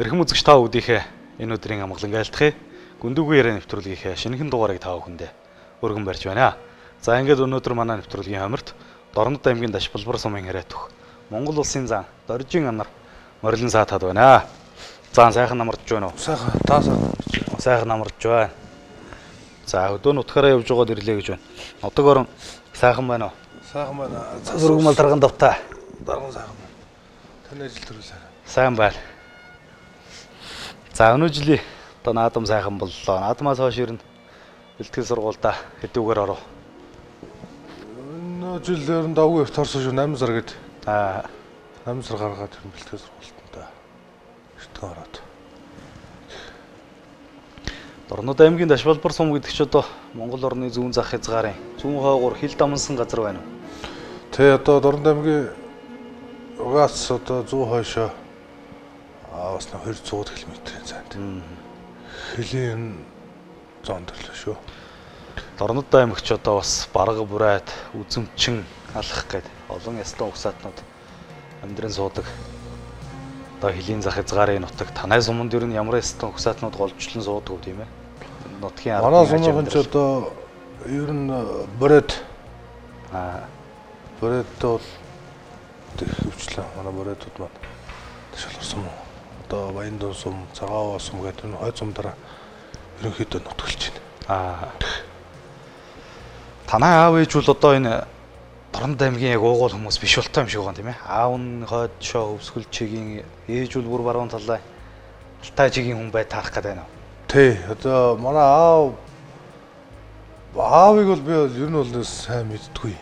Эрхэм үзэгч та бүдийнхээ энэ өдрийн амгалан айлтгая. Гүндүгүү яриа нэвтрүүлгийнхээ шинэхэн дугаарыг та бүхэндээ өргөн барьж байна. За ингээд өнөөдөр манай нэвтрүүлгийн хомирт Дорнод аймгийн Дашбалбар сумын яриа төх Монгол улсын зан Доржийн анар морилон саатаад байна. За сайхан намарч байна уу? Сайхан та сайхан. Сайхан намарч байна. За өдөө нутгаараа явж байгаад ирлээ гэж байна. Нутаг орон сайхан байна уу? Сайхан байна. Зүргмал дарган давтаа. Дарган сайхан байна. Таны ажил төрөл сайхан. Сайн байна. За өнөө жилийн одоо наадам сайхан боллоо. Наадмаас хойш ер нь бэлтгэл сургуультай хэдүүгээр оров? Өнөө жил ер нь давгүй их торсон шүү 8 сар гээд. 8 сар гаргаад ер нь бэлтгэл сургуультанд эртхэн ороод. Дорнод аймгийн Дашбалбар сум гэдэг чи одоо Монгол орны зүүн зах хязгаарын зүүн хойгуур хил дамнсан газар байна уу? Тэ одоо Дорнод аймгийн угаас одоо зүүн хойшоо бас 200 км-ийн зайд. Хөлийн зон төрлөө шүү. Дорнод аймагч одоо бас барга бурайд үзэмчин алах гээд олон ястан угсаатнууд амьдран суудаг. Одоо хөлийн зах хязгаарын нутаг танай суманд ер нь ямар ястан угсаатнууд голжлон суудаг вэ тийм ээ? Нутгийн ард. Манай сумын ч одоо ер нь бурайд бурайд бол их хөвчлээ. Манай бурайдууд маань Дашбалбар сум одоо Баяндун сум, Цагааваа сум гэдэг энэ хойд сум дараа ерөнхийдөө нутгалж байна. Танай аав ээж бол одоо энэ Дорнод аймгийн яг уугуул хүмүүс биш болтой юм шиг байгаа юм тийм ээ. Аав нь хойд шоо өвсгөл чигийн, ээж бол бүр баруун талаа Алтай чигийн хүн бай таарах гэдэг байна уу? Тий, одоо манай аав аавыг бол би ер нь бол сайн мэддэггүй.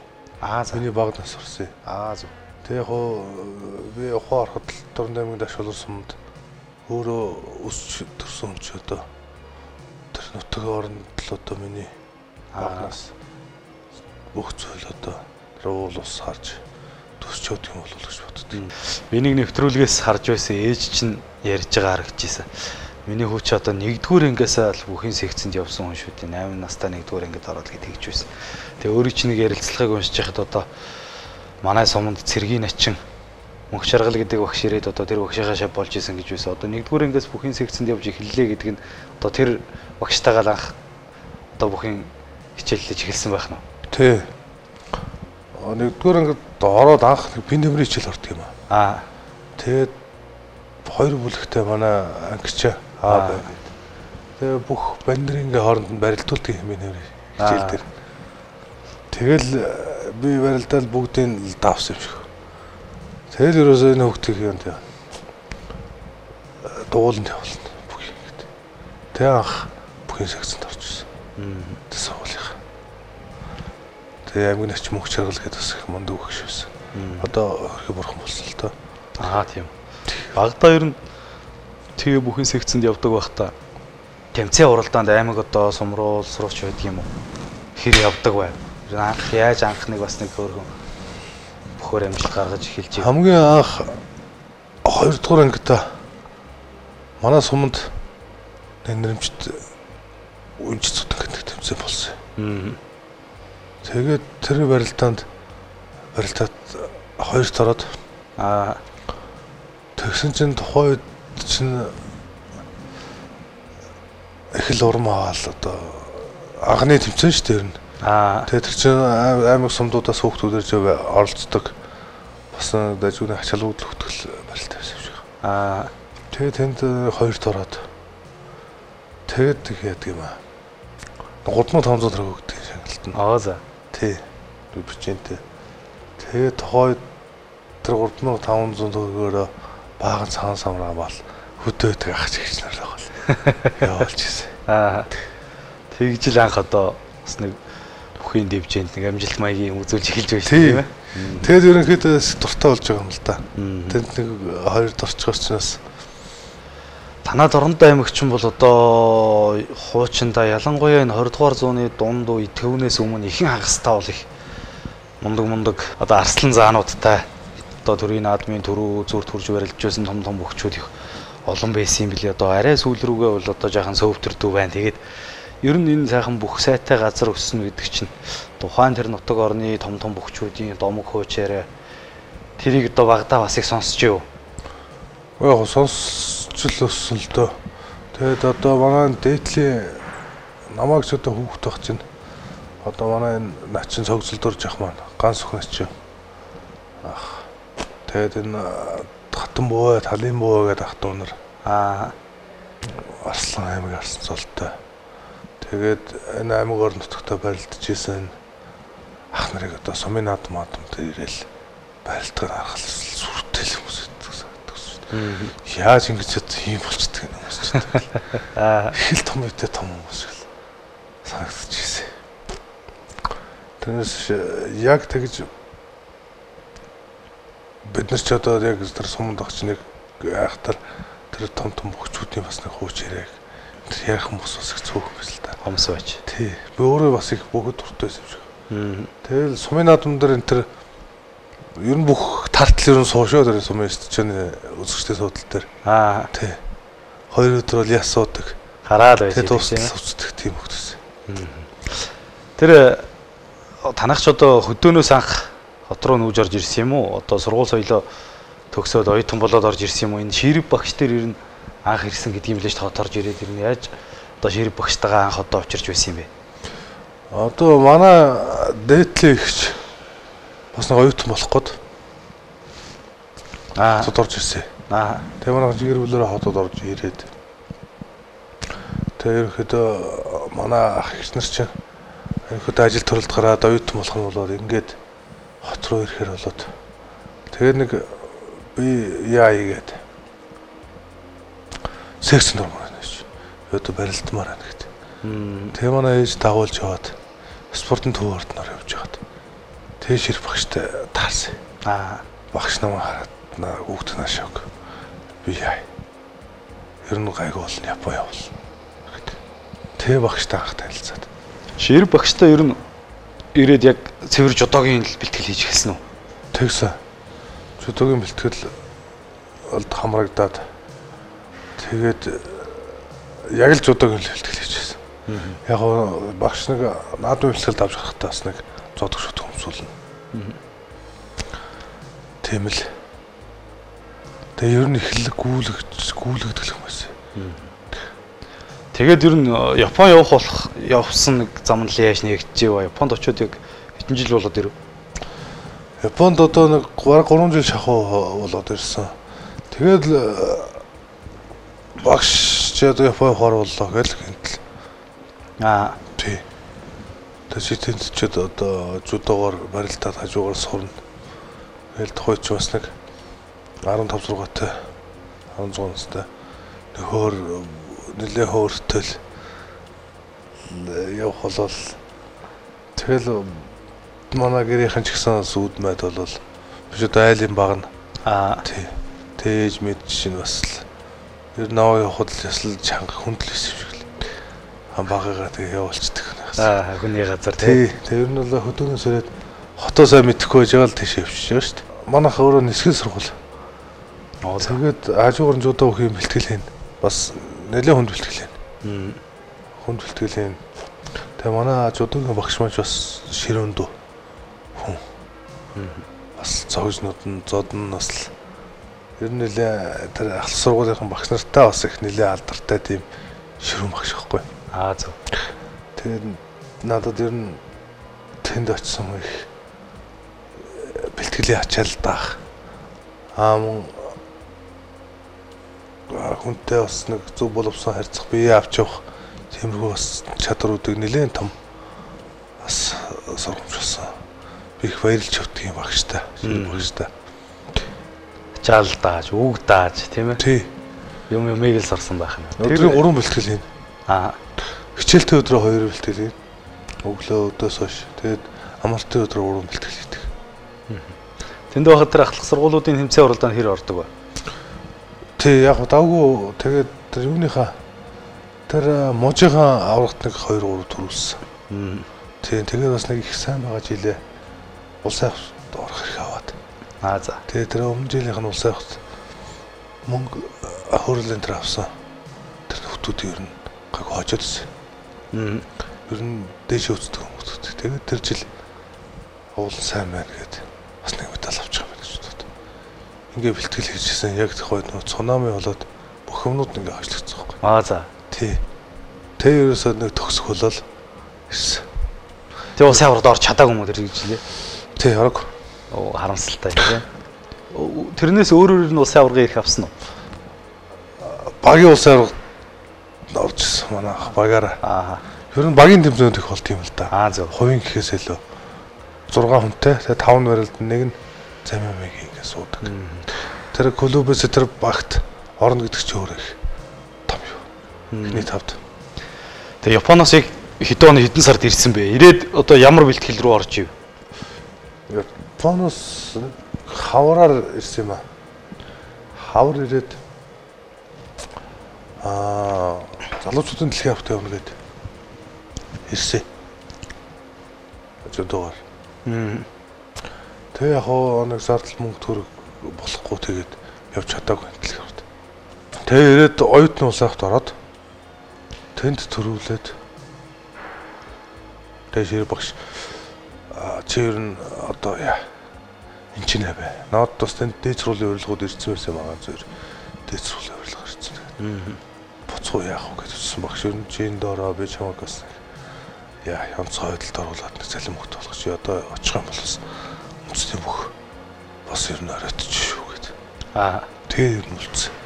Миний баг нас орсон. Зөв. Тэг яг би ухаан ороход Дорнод аймгийн Дашбалбар сумд өөрөө өсч төрсөн хүн чи одоо тэр нутаг оронд л одоо миний багнаас бүх зүйл одоо уул ус харж төсч явдаг юм болов уу гэж боддог. Би нэг нэвтрүүлгээс харж байсан ээж чинь ярьж байгаа харагдчихсэн. Миний хүү чи одоо нэгдүгээр ангиасаа л бүхийн секцэнд явсан хүн шүү дээ. 8 настай нэгдүгээр ангид ороод гэж тэгж байсан. Тэгээ өөрөө чи нэг ярилцлагыг уншиж байхад одоо манай суманд цэргийн начин мөнх чаргал гэдэг багш ирээд одоо тэр багшийнхаа шав болж исэн гэж байсан. Одоо нэгдүгээр ангиас бүхийн секцэнд явж эхэллээ гэдэг нь одоо тэр багштайгаа л анх одоо бүхийн хичээллэж эхэлсэн байх нь. Тий. Нэгдүгээр ангид ороод анх бин нэмрийн хичээл ордог юм аа. Тэгээд хоёр бүлэгтэй манай ангичаа Аа бай гээд. Тэгээ бүх бандрингийн хооронд нь барилдуулдаг юм нэмрийн хичээл дээр. Тэгэл би барилдаал бүгдийг давсан юм шиг. Тэгэл ерөөсөө энэ хүүхдийг юм тийм дууланд явуулна бүх юм гэдэг. Тэг анх бүхийн секцэнд орж ирсэн. Тэг сургуулийнхаа. Тэгээ аймгийн ач мөнх чаргал гэдэг бас их мундаг өгш байсан. Одоо хөрхи бурхан болсон л доо. Тийм. Багадаа ер нь тэгээ бүхийн секцэнд явдаг байхдаа тэмцээн уралдаанд аймаг одоо сумруул сурууч байдаг юм уу? Хэр явдаг байв? Анх яаж анх нэг бас нэг хөөрхөн бөхөр амжилт гаргаж эхэлж байна. Хамгийн анх 2 дугаар ангидаа манай суманд нэрэмжит үнжит цутан гэдэг тэмцээн болсон. Тэгээд тэр барилдаанд барилдаад хоёрт ороод тэгсэн чинь тухайн үед чинь их л урам аваал одоо анхны тэмцээн шүү дээ ер нь. Тэгээд тэр чинь аймаг сумдуудаас хүүхдүүд ирж оролцдог. Бас дажгүйний ачаалгууд хөтгөл барилт байсан юм шиг. Тэгээд тэнд хоёрт ороод тэгээд яадаг юм аа. 3500 төгрөг өгдөг шагналт нь. За. Тий. Бичэнтэй. Тэгээд тухайн тэр 3500 төгрөгөөр баахан цагаан самраа аваад хөдөөдөг ах чигч нар л байгаа. Явуулж ирсэн. Тэгж л анх одоо бас нэг бүхийн дэвжээнд нэг амжилт маягийн үзүүлж эхэлж байсан тийм ээ. Тэгээд ерөнхийдөө дуртай болж байгаа юм л да. Тэнд нэг хоёрт орчихоос ч бас танаа Дорнод аймагч бол одоо хуучиндаа ялангуяа энэ 20 дугаар зууны дунд үе төвнөөс өмнө ихэнх хагастай бол их мундаг одоо арслан заануудтай одоо төрийн наадмын төрөө зүрт хурж барилж байсан том том бөхчүүд их олон байсан юм билий. Одоо арай сүүл рүүгээ бол одоо жаахан сөвтөрдүү байна. Тэгээд ер нь энэ сайхан бүх сайтай газар өссөн гэдэг чинь тухайн тэр нутаг орны том том бөхчүүдийн домог хуучаараа тэрийг одоо багадаа бас их сонсч юу? Яг сонсч л өссөн л дөө. Тэгээд одоо манай дээдлийн намайг ч одоо хүүхэд байх чинь одоо манай энэ начин цогцолдорж ах маань ганц өх начин. Ах. Тэгээд энэ хатан буу, талын буу гэдэг ах дүү нар. Аа. Арслан аймаг арсан цолтой. Тэгээд энэ аймаг орон нутагта барилдаж исэн ах нарыг одоо сумын наадам мадам дээр ирээл барилдахыг харахад сүртэл хүмүүс гэдэг санагдсан. Яаж ингэж ийм болчдөг юм хүмүүс ч гэдэг. Аа. Их л том үедээ том хүмүүс шиг санагдчихсэн. Тэрнээс яг тэгж бид нар ч одоо яг тэр суманд багч нэг айхтар тэр том том хөгчүүдийн бас нэг хууч яриаг тэр ярих хүмүүс бас их цөөхөн байсан л та. Хомс байж. Тий. Би өөрөө бас их бүгд дуртай байсан юм шиг. Тэгэл сумын наадам дээр энэ тэр ер нь бүх тартал ер нь суушаа тэр сумын стадионы үзэгчдийн суудал дээр. Аа. Тий. Хоёр өдөр бол яс суудаг. Хараад байж. Тэгээ дуустал сувцдаг тийм хөлтөс. Тэр танах ч одоо хөдөөнөөс анх хот руу нүүж орж ирсэн юм уу? Одоо сургууль соёлоо төгсөөд оюутан болоод орж ирсэн юм уу? Энэ ширэг багш дээр ер нь анх ирсэн гэдэг юм лээ шүү дээ. Хот орж ирээд ер нь яаж одоо ширэг багштайгаа анх одоо учирч байсан юм бэ? Одоо манай дээдлийн ихч бас нэг оюутан болох гээд Аа. хотод орж ирсэн. Аа. Тэгээ манай гэр бүлээрээ хотод орж ирээд тэгээ ерөнхийдөө манай ах эгч нар чинь ерөнхийдөө ажил төрөлд гараад оюутан болох нь болоод ингээд хот руу ирэхээр болоод тэгээ нэг би яа ийгээд секцэнд ормоор байна гэж. Одоо барилдмаар байна гэдэг. Тэгээ манай ээж дагуулж яваад спортын төв ордноор явж байгаад тэгээ ширх багштай таарсан. Аа. Багш намайг хараад наа хүүхд наашаа өг. Би яа. Ер нь гайгүй болно Япон явуулна. Тэгээ багштай анх танилцаад. Ширэг багштай ер нь ирээд яг цэвэр жудогийн бэлтгэл хийж эхэлсэн үү? Тэгсэн. Жудогийн бэлтгэл олд хамрагдаад тэгээд яг л жудогийн бэлтгэл хийж байсан. Яг багш нэг наадмын бэлтгэлд авч гарахдаа бас нэг зодог шүтг өмсүүлнэ. Тийм л. Тэгээ ер нь эхлэл гүйлэгдэх юм байсан. Тэгээд ер нь Япон явах болох явсан нэг зам нь л яаж нэгджээ. Японд очиод яг хэдэн жил болоод ирэв? Японд одоо нэг бараг 3 жил шахуу болоод ирсэн. Тэгээд л багш чи одоо Япон явахаар боллоо гэж гинтэл. Аа. Тий. Тэгээд чи тэнд ч одоо жүдогоор барилдаад хажуугаар сурна. Тэгэл тухай чи бас нэг 15 6-тай 16 настай нөхөр нэлээ хөөртөл явах болол тэгэл манай гэрийнхэн ч гэсэн сүд майд болол биш одоо айлын баг нь. Аа. Тий. Тээж мэд чинь бас л ер нь наваа явахад л ясал чанга хүндэл байсан юм шиг л. Багыгаа тэгээ явуулцдаг. Аа, хүний газар тий. Тий. Тэр нь бол хөдөөнөөс ирээд хотоо сайн мэдэхгүй байж байгаа л тийш явчихж байгаа шүү дээ. Манайх өөрөө нисгэл сургууль. Тэгээд хажуугаар нь жудаа бүхийн бэлтгэл хийн. Бас нэлээд хүнд бэлтгэл хийн. Хүнд бэлтгэл хийн. Тэгээ манай жудаагийн багш маань бас ширүүн дүү хүн. Бас цогжнууд нь зод нь бас л ер нь нэлээд тэр ахлах сургуулийнхан багш нартай бас их нэлээд алдартай тийм ширүүн багш байхгүй. Аа зөв. Тэгээд надад ер нь тэнд очисон их бэлтгэлийн ачаал даах. Аа мөн хүнтэй бас нэг зөв боловсон харьцах бие авч явах тиймэрхүү бас чадруудыг нэлээд том бас сургамж болсон. Би их баярлж явдаг юм багштай. Багштай. Ачаал дааж, үг дааж тийм ээ. Тий. Юм юмыг л сурсан байх юм. Өдрийн 3 бэлтгэл хийн. Аа. Хичээлтэй өдрөө 2 бэлтгэл хийн. Өглөө өдөөс хойш. Тэгээд амралтын өдрөө 3 бэлтгэл хийдэг. Тэнд байхад тэр ахлах сургуулиудын тэмцээн уралдаанд хэр ордог вэ? Тий, яг давгүй тэгээд тэр юуныхаа тэр мужийнхаа аврагт нэг 2 3 төрүүлсэн. Тий, тэгээд бас нэг их сайн байгаа жилээ улсын хавьд орох хэрэг аваад. Аа за. Тэгээд тэр өмнө жилийнх нь улсын хавьд мөнгө хөрлийн тэр авсан. Тэр хүмүүс ер нь гайгүй хожоод ирсэн. Ер нь дээш өвцдөг хүмүүс. Тэгээд тэр жил уул сайн байна гээд бас нэг медаль авчих юм байна гэж бодод. ингээ бэлтгэл хийжсэн. Яг тэр үед цунами болоод бүх юмнууд ингээ хойшлогдсон байхгүй. Аа за. Тий. Тэ ерөөсөө нэг төгсөх болол ирсэн. Тэг улсын аваргад орч чадаагүй юм уу тэр гэж лээ? Тий, орог. Оо, харамсалтай тийм. Тэрнээс өөр өөр нь улсын аваргын эрх авсан уу? Багийн улсын аваргад орж ирсэн манай ах багаараа. Аа. Ер нь багийн тэмцээнд их болт юм л да. Аа зөв. Хувийн гэхээс илүү 6 хүнтэй, тэгээ 5 нь барилд нэг нь замын мэг ингэ суудаг. Тэр клубээс тэр багт орно гэдэг чинь өөр их том юу. Эхний тавд. Тэгээ Японоос яг хэдэн оны хэдэн сард ирсэн бэ? Ирээд одоо ямар бэлтгэл рүү орж ив? Японоос хавраар ирсэн юм аа. Хавар ирээд аа залуучуудын дэлхийн аваргад явна гэд ирсэн. Жодоор. Тэгээ яг хоо нэг зардал мөнгө төгрөг болохгүй тэгээд явж чадаагүй дэлхийн аваргад. Тэгээ ирээд оюутны улсын аваргад ороод тэнд төрүүлээд тэгээ шир багш чи ер нь одоо яа эн чинь бай. Наад бас тэнд дээд сургуулийн урилгууд ирсэн байсан байгаа зүгээр дээд сургуулийн урилга ирсэн. Тэгээд буцгүй яах вэ гэж үзсэн багш ер нь чи энд ороо би чамайг бас яа янз хойдолд оруулаад нэг цалин мөнгө болгож чи одоо очих юм бол бас үндэсний бүх бас ер нь оройтч шүү гэд. Аа тэгээ ер нь үлдсэн.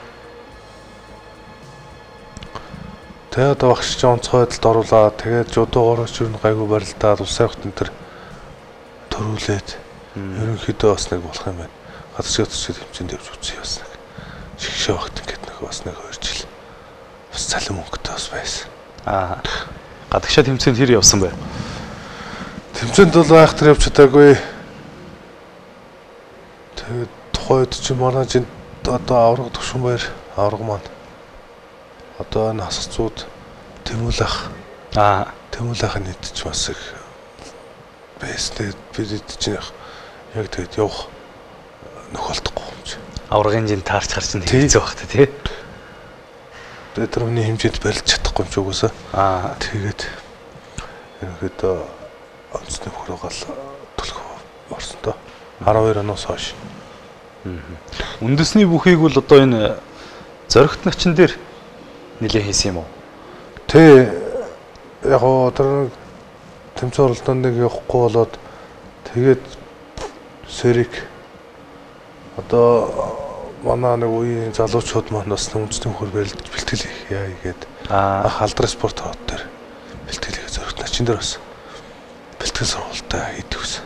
Тэгээ одоо багш чи онцгой байдалд оруулаад тэгээд жудуугаараа ч ер нь гайгүй барилдаад улсын аваргад энэ төр төрүүлээд ерөнхийдөө бас нэг болох юм байна. Гадагш гадагш хэмжээнд явж үзсэн бас нэг шигшээ багт ингээд нэг бас нэг 2 жил бас цалин мөнгөтэй бас байсан. Аа. Гадагшаа тэмцээнд хэр явсан бэ? Тэмцээнд бол айхтар явж чадаагүй. Тэгээд тухайд чи манай жин одоо аварга төвшин баяр аварга маань одоо энэ хасцууд Тэмүүлэх аа Тэмүүлэхийн нийт ч бас их байсан. Тэгээд бид чинь яг тэгээд явах нөх болтохгүй юм чи. Аваргын жин таарч хар чинь хэцүү байх та тий. Тэгээд тэр хүний хэмжээнд барилж чадахгүй юм чи угаасаа. Аа тэгээд ерөнхийдөө онцны хөрөөгөл төлөх орсон доо. 12 оноос хойш. Үндэсний бүхийг бол одоо энэ зоригт начин дээр нэлээ хийсэн юм уу? Тэ яг гоо тэр тэмцээн оролдоонд нэг явахгүй болоод тэгээд сэрик одоо манай нэг үеийн залуучууд маань бас үндэсний хөр бэлтгэл хийх яа гээд анх алдар спорт хот дээр бэлтгэл хийх зоригт начин дээр бас бэлтгэл сургуультай хийдэг байсан.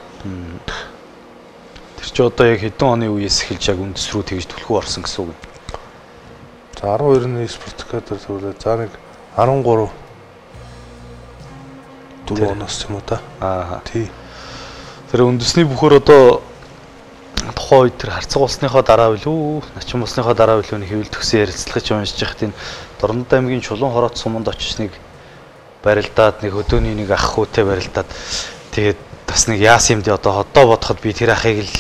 Тэр чи одоо яг хэдэн оны үеэс эхэлж яг үндэс рүү тэгж түлхүү орсон гэсэн үг юм? За 12-ны спорт кадр төрүүлээ. За нэг 13 4 оноос юм уу та? Аа. Тий. Тэр үндэсний бүхөр одоо тухайн үед тэр харцаг улсныхоо дараа билүү, начин улсныхоо дараа билүү нэг хэвлэл төгсөн ярилцлагыг уншиж байхад энэ Дорнод аймгийн Чулуун хороот суманд очиж нэг барилдаад нэг хөдөөний нэг ах хүүтэй барилдаад тэгээд бас нэг яасан юм дээ одоо одоо бодоход би тэр ахыг л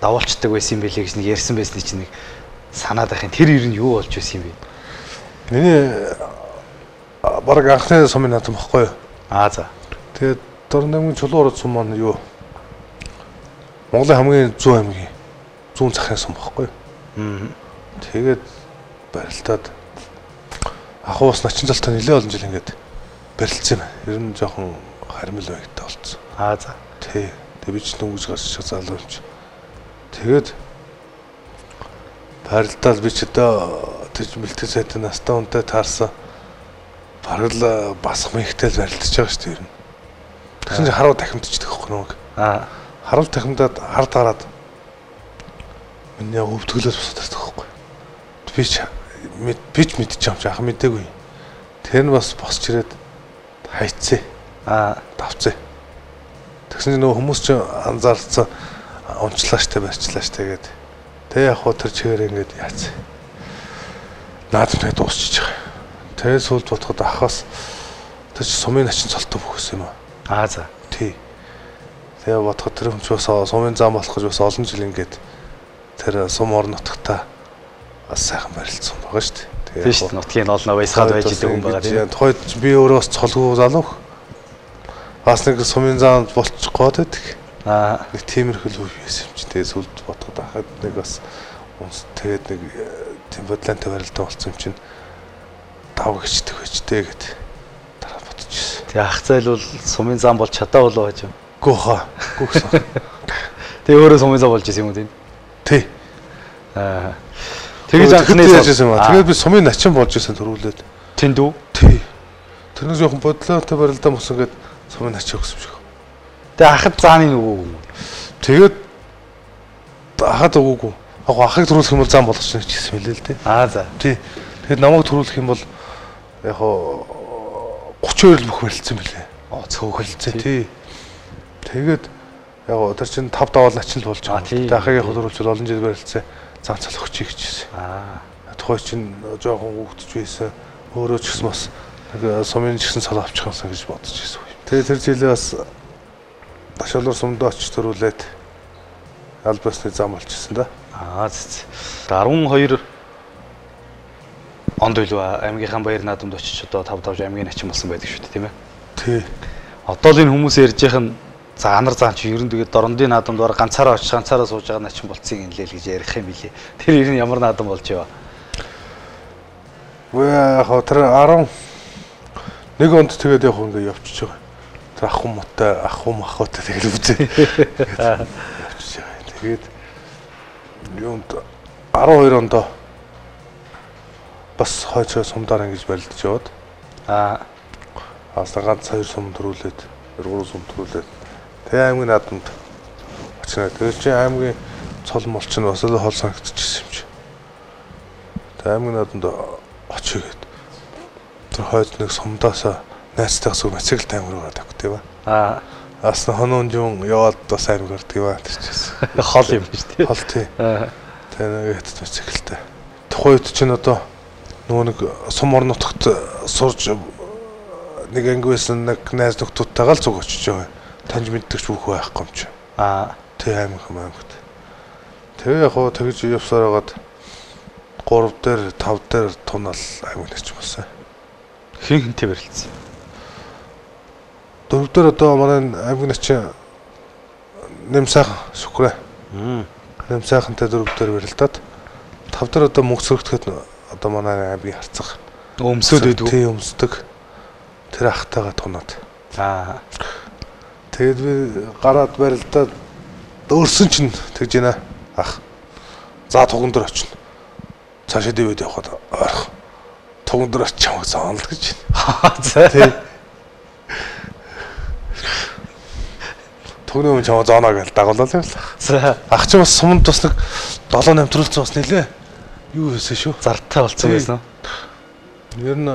давуулцдаг байсан юм билээ гэж нэг ярьсан байсны чинь нэг санаад байх юм. Тэр ер нь юу болж байсан юм бэ? Миний бараг анхны сумын наадам баггүй юу? Аа за. Тэгээд Дорнод аймгийн Чулуун хороот сум маань юу? Монголын хамгийн зүүн аймгийн зүүн захын сум баггүй юу? Тэгээд барилдаад ах уус начин залтай нэлээд олон жил ингээд барилцсан юм. Ер нь жоохон харимл байгтай болцсон. Аа за. Тий. Тэгээд би ч дөнгөж гарч залуу юм чи. Тэгээд барилдаад би ч одоо тэр бэлтгэл сайтай настай унтай таарсан. Бараг л басх мэгтэл барилдаж байгаа шүү дээ ер нь. Тэгсэн чинь харуу тахимдчихдаг байхгүй нүг. Аа. Харуу тахимдаад хард гараад миний яг өвтгөлөөс босоод ирдэг байхгүй. Би ч мэдчих юм чи ах мэдээгүй. Тэр нь бас босч ирээд хайцээ. Аа. Давцээ. Тэгсэн чинь нөгөө хүмүүс чинь анзаарсан унчлаа штэ барьчлаа штэ гээд. Тэгээ яг хуу тэр чигээр ингээд яац. Наадам тэгээд дуусчих байгаа. Тэгээ сүүлд бодоход ахаас тэр чи сумын начин цолтой бөхсөн юм аа. Аа за. Тий. Тэгээ бодоход тэр хүн чи бас сумын зам болох гэж бас олон жил ингээд тэр сум орон нутагта бас сайхан барилцсан байгаа шүү дээ. Тэгээ шүү дээ. Нутгийн олон баясгаад байж идэг хүн байгаа тийм. Тухайд би өөрөө бас цолгүй залуу. Бас нэг сумын зам болчих гээд байдаг. Аа нэг тиймэрхүү л үе байсан юм чи. Тэгээ сүүлд бодоход ахад нэг бас Тэгээд нэг тийм бодлонтой барилдаа болсон юм чинь давг гिचдэг байж тээ гэд дараа бодож ирсэн. Тэгээ ах зайл бол сумын зам болж чадаа болоо гэж юм. Гүү хаа. Гүү гэсэн. Тэгээ өөрөө сумын зам болж исэн юм уу тийм? Тий. Аа. Тэгэж анхны яаж исэн юм аа. Тэгээд би сумын начин болж исэн төрүүлээд. Тэнд үү? Тий. Тэрнээс жоохон бодлонтой барилдаа болсон гэд сумын начин өгсөн юм шиг. Тэгээ ахад зааны нөгөө юм уу? Тэгээд ахад өгөөгүй. Яг ахыг төрүүлэх юм бол зам болгочихно гэж хэлсэн мэлээ л дээ. Аа за. Тий. Тэгээд намайг төрүүлэх юм бол яг 32 л бүх барилцсан мэлээ. Оо цөөхөлцөө. Тий. Тэгээд яг тэр чинь 5 даваал начин л болж байгаа. Тэгээд ахыг яг төрүүлчихвэл олон жил барилцсан зам цал өгчих гэж хэлсэн. Аа. Тухай чинь жоохон хүүхдэж байсан. Өөрөө ч гэсэн бас нэг сумын ч гэсэн цал авчих юмсан гэж бодож байсан. Тэгээд тэр жилээ бас Ташалуур сумдаа очиж төрүүлээд аль басны зам болчихсон да. Аа зэ. 12 онд билүү аймгийнхаа баяр наадамд очиж одоо 5 5 аймгийн начин болсон байдаг шүү дээ, тийм ээ? Тий. Одоо л энэ хүмүүс ярьж яхах нь за анар зам чи ер нь тэгээд дорондын наадамд бар ганцаараа очиж ганцаараа сууж байгаа начин болцсон юм лээ л гэж ярих юм билээ. Тэр ер нь ямар наадам болж яваа? Үгүй яг тэр 11 онд тэгээд яг ингээ явчихж байгаа. Тэр ах хүмүүтэй ах хүм ахуйтай тэгэл үзээ. Явчихж байгаа. Тэгээд юунд 12 онд бас хойцоо сумдаар ингэж барилдаж яваад аа аса ганц хоёр сум төрүүлээд 3 сум төрүүлээд тэгээ аймгийн наадамд очно. Тэр чинь аймгийн цол мол чинь бас л хол санагдчихсан юм чи. Тэгээ аймгийн наадамд очие гээд тэр хойд нэг сумдаасаа найзтайгаа зүг мотоцикл таймер гараад авах тийм аа. Асан хонон жун яваад бас аймаг гардаг юм аа тэр чинь. Хол юм биш тий. Хол тий. Тэгээ нэг хятад мотоциклтэй. Тухайн үед чинь одоо нөгөө нэг сум орон нутагт сурж нэг анги байсан нэг найз нөхдүүдтэйгээ л зүг очиж байгаа. Таньж мэддэгч бүх байхгүй юм чи. Аа. Тий аймаг юм аймагт. Тэгээ яг хоо тэгж явсаар байгаад 3 дээр 5 дээр тунаал аймаг нэч болсон. Хин хинтэй барилцсан. 4 дээр одоо манай аймаг начин нэм сайхан шүкрэ. Нэм сайхантай 4 дээр барилдаад 5 дээр одоо мөнгө сөрөгдөхөд одоо манай аймгийн харцах өмсөд байдгүй. Тий өмсдөг. Тэр ахтайгаа тунаад. Аа. Тэгээд би гараад барилдаад өөрсөн чинь тэгж байна. Ах. За туган дээр очино. Цаашаа дивэд явхад ойрох. Туган дээр очиж чамайг зоонл гэж. За. Тий. Тугны өмнө чамайг зооно гэж дагууллаа юм л. За. Ах чинь бас суманд бас нэг 7 8 төрөлцөн бас нэлээ. Юу байсан шүү. Зартай болсон байсан уу? Ер нь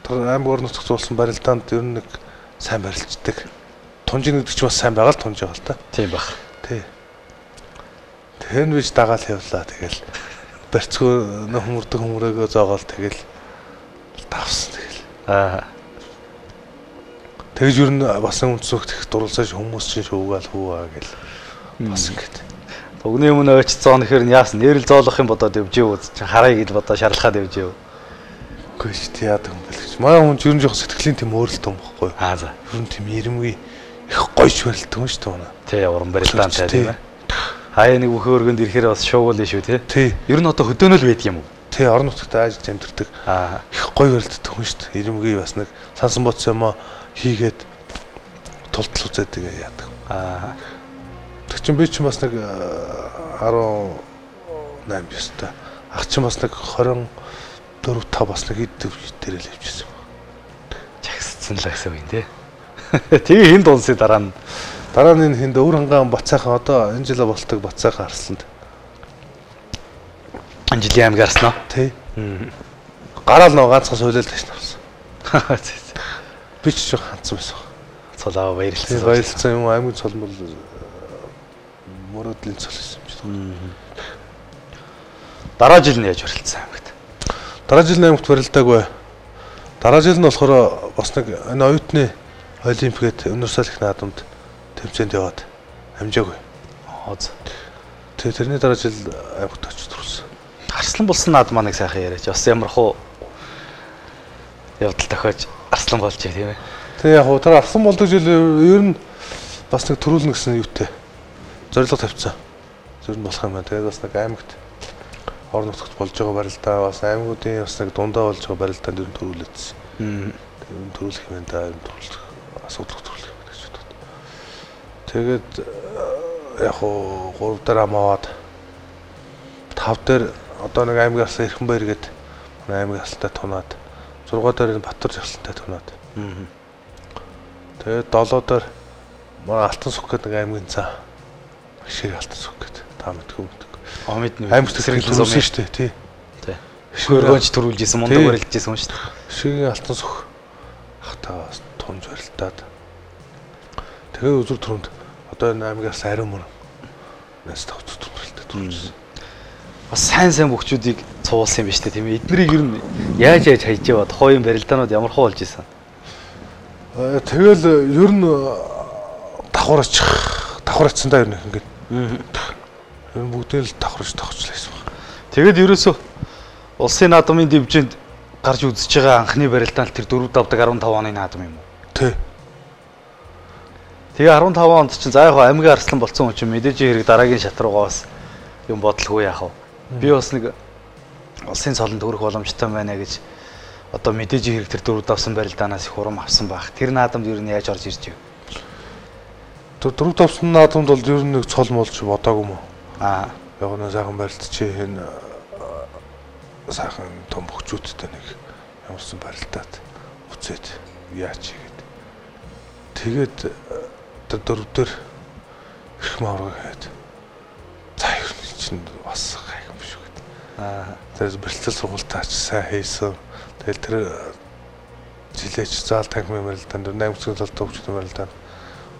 тэр аймаг орон нутагт болсон барилдаанд ер нь нэг сайн барилддаг. Тунжин гэдэг чинь бас сайн байгаа л тунж байгаа л та. Тийм баг. Тий. Тэр нь бич дагаал явлаа. Тэгэл барьцгүй хүмүүрдэг хүмүүрөөгөө зоогоол тэгэл давсан тэгэл. Аа. Тэгж ер нь бас үнцөх их дурласаж хүмүүс чинь шүүгаал хүүгаа гэл бас ингэж. Тугны өмнө очиж зоон гэхэр нь яасан? Нэрэл зоолох юм бодоод явж юу? Чи хараа гэж бодоо шаралхаад явж юу? Үгүй шүү дээ яадаг юм бэл гэж. Манай хүн ер нь жоох сэтгэлийн тийм өөрлөлт юм бохгүй. Аа за. Ер нь тийм ирэмгүй их гойч барилдаг юм шүү дээ манай. Тий, уран барилдаан тийм ээ. Хаяа нэг бүхэн өргөнд ирэхээр бас шуугуул шүү тий. Тий. Ер нь одоо хөдөөнөл байдаг юм уу? Тий, орон нутагт аажиж амьдэрдэг. Аа. Их гой барилддаг хүн шүү дээ. Ирэмгүй бас нэг сансан бодсон юм аа хийгээд тултал үзээдэг яадаг. Аа. Тэг чинь би чинь бас нэг 18 ёстой. Ах чинь бас нэг 24 5 бас нэг ид дээрэл явчихсан юм. Чагсцсан л гэсэн үг юм тий. Тэгээ хин дунсын дараа нь Дараа нь энэ хинд өвөр хангаан Бацаахан одоо энэ жил болтог Бацаахан арсланд. Энэ жилийн аймаг арсан уу? Тий. Гараал нөө ганцхан суйлал тааш авсан. Би ч жоох хандсан байсан. Цолоо баярлалаа. Баярлалаа юм аймаг цол бол мөрөөдлийн цол байсан юм чи. Дараа жил нь яаж барилцсан аймагт? Дараа жил нь аймагт барилдаагүй. Дараа жил нь болохоор бас нэг энэ оюутны олимпиад универсал их наадамд тэмцээнд яваад амжаагүй. Тэгээ тэрний дараа жил аймагт очиж төрсөн. Арслан болсон наадмаа нэг сайхан яриач. Бас ямар хуу явдал тохиож арслан болж тийм ээ. Тэгээ яг хуу тэр арслан болдог жил ер нь бас нэг төрүүлнэ гэсэн юутай зорилго тавьсан. Зөв нь болох юм байна. Тэгээд бас нэг аймагт Орон нутагт болж байгаа барилдаа бас аймагуудын бас нэг дундаа болж байгаа барилдаанд ер нь төрүүлээдсэн. Ер нь төрүүлэх юм да, ер нь төрүүлэх асуудал төрүүлэх юм гэж бодод. Тэгээд яг хуу 3 дээр ам аваад 5 дээр одоо нэг аймгийн арслан Эрхэнбаяр гээд манай аймгийн арслантай тунаад 6 дээр энэ Батар арслантай тунаад. Тэгээд 7 дээр манай Алтан сүх гэдэг нэг аймгийн цаа. Шиг Алтан сүх гэдэг та мэдгүй мэдгүй. Омид аймаг зэрэг төрүүлсэн шүү дээ, тий. Тий. Өргөнч төрүүлж исэн, мундаг барилдаж исэн хүн шүү дээ. Шигийн Алтан сүх ахтаа бас тунж барилдаад. Тэгээд үзүр төрөнд одоо энэ аймгийн арслан ариун мөрөн нэс тавц төрөлтэй төрүүлсэн. Бас сайн сайн бөхчүүдийг цуулсан юм биш үү, тийм ээ. Эднэрийг ер нь яаж яаж хайж яваа тухайн барилдаанууд ямар хуу болж исэн? Тэгэл ер нь давхар ачих, давхар ачсан да ер нь ингээд. Ер нь бүгдээ л давхарч давхарчлаа гэсэн баг. Тэгээд ерөөсөө улсын наадмын дивжинд гарч үзэж байгаа анхны барилдаан л тэр 4 давдаг 15 оны наадам юм уу? Тий. Тэгээ 15 онд чинь за яг аймгийн арслан болцсон хүн чинь мэдээж хэрэг дараагийн шат руугаа бас юм бодлогүй яах вэ? Би бас нэг улсын цолонд төрөх боломжтой байна гэж одоо мэдээж хэрэг тэр 4 давсан барилдаанаас их урам авсан байх. Тэр наадамд ер нь яаж орж ирж вэ? Тэр 4 давсан наадамд бол ер нь нэг цол молж бодоогүй юм уу? Аа. Яг нэг сайхан барилдчихээ энэ сайхан том бөхчүүдтэй нэг ямарсан барилдаад үцээд яач хийгээд. Тэгээд тэр 4 дээр эрхэм авраг хийгээд за ер нь чинь бас гайхам биш үү гэдэг. Аа. Тэр бэлтгэл сургуультаа ч сайн хийсэн. Тэгэл тэр жилээч заал танхимын барилдаанд 8 хэсгийн талд төвчдийн барилдаанд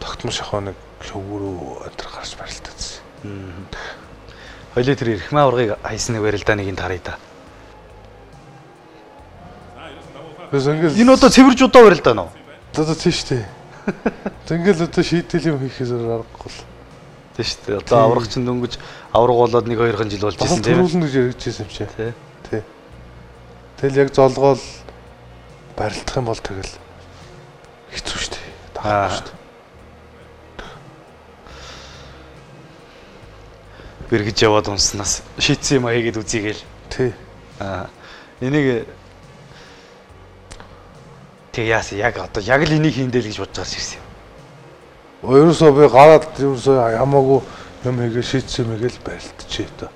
тогтмол шахуу нэг шөвгөрөө өдр гарч барилдаадсэн. Хоёлээ тэр эрхэм аврагыг хайсан нэг барилдааныг энд харъя да. Энэ одоо цэвэрж удаа барилдаан уу? Одоо тийм шүү дээ. Тэнгэл одоо шийдэл юм хийхээс аргагүй л. Тийм шүү дээ. Одоо авраг чинь дөнгөж авраг болоод 1-2 жил болж исэн тийм ээ. Төрүүлнэ гэж яригдчихсэн юм чи. Тий. Тэгэл яг золгоол барилдах юм бол тэгэл хэцүү шүү дээ. Таарахгүй шүү дээ. Бэргэж яваад унснаас шийдсэн юм а хийгээд үзье гээл. Тий. Аа. Энийг тэг яасан яг одоо яг л энийг хийндэ л гэж бодож байгаа ирсэн юм. Ерөөсөө би гараад ерөөсөө ямаагүй юм хийгээ шийдсэн юм хийгээл барилдчихээ доо.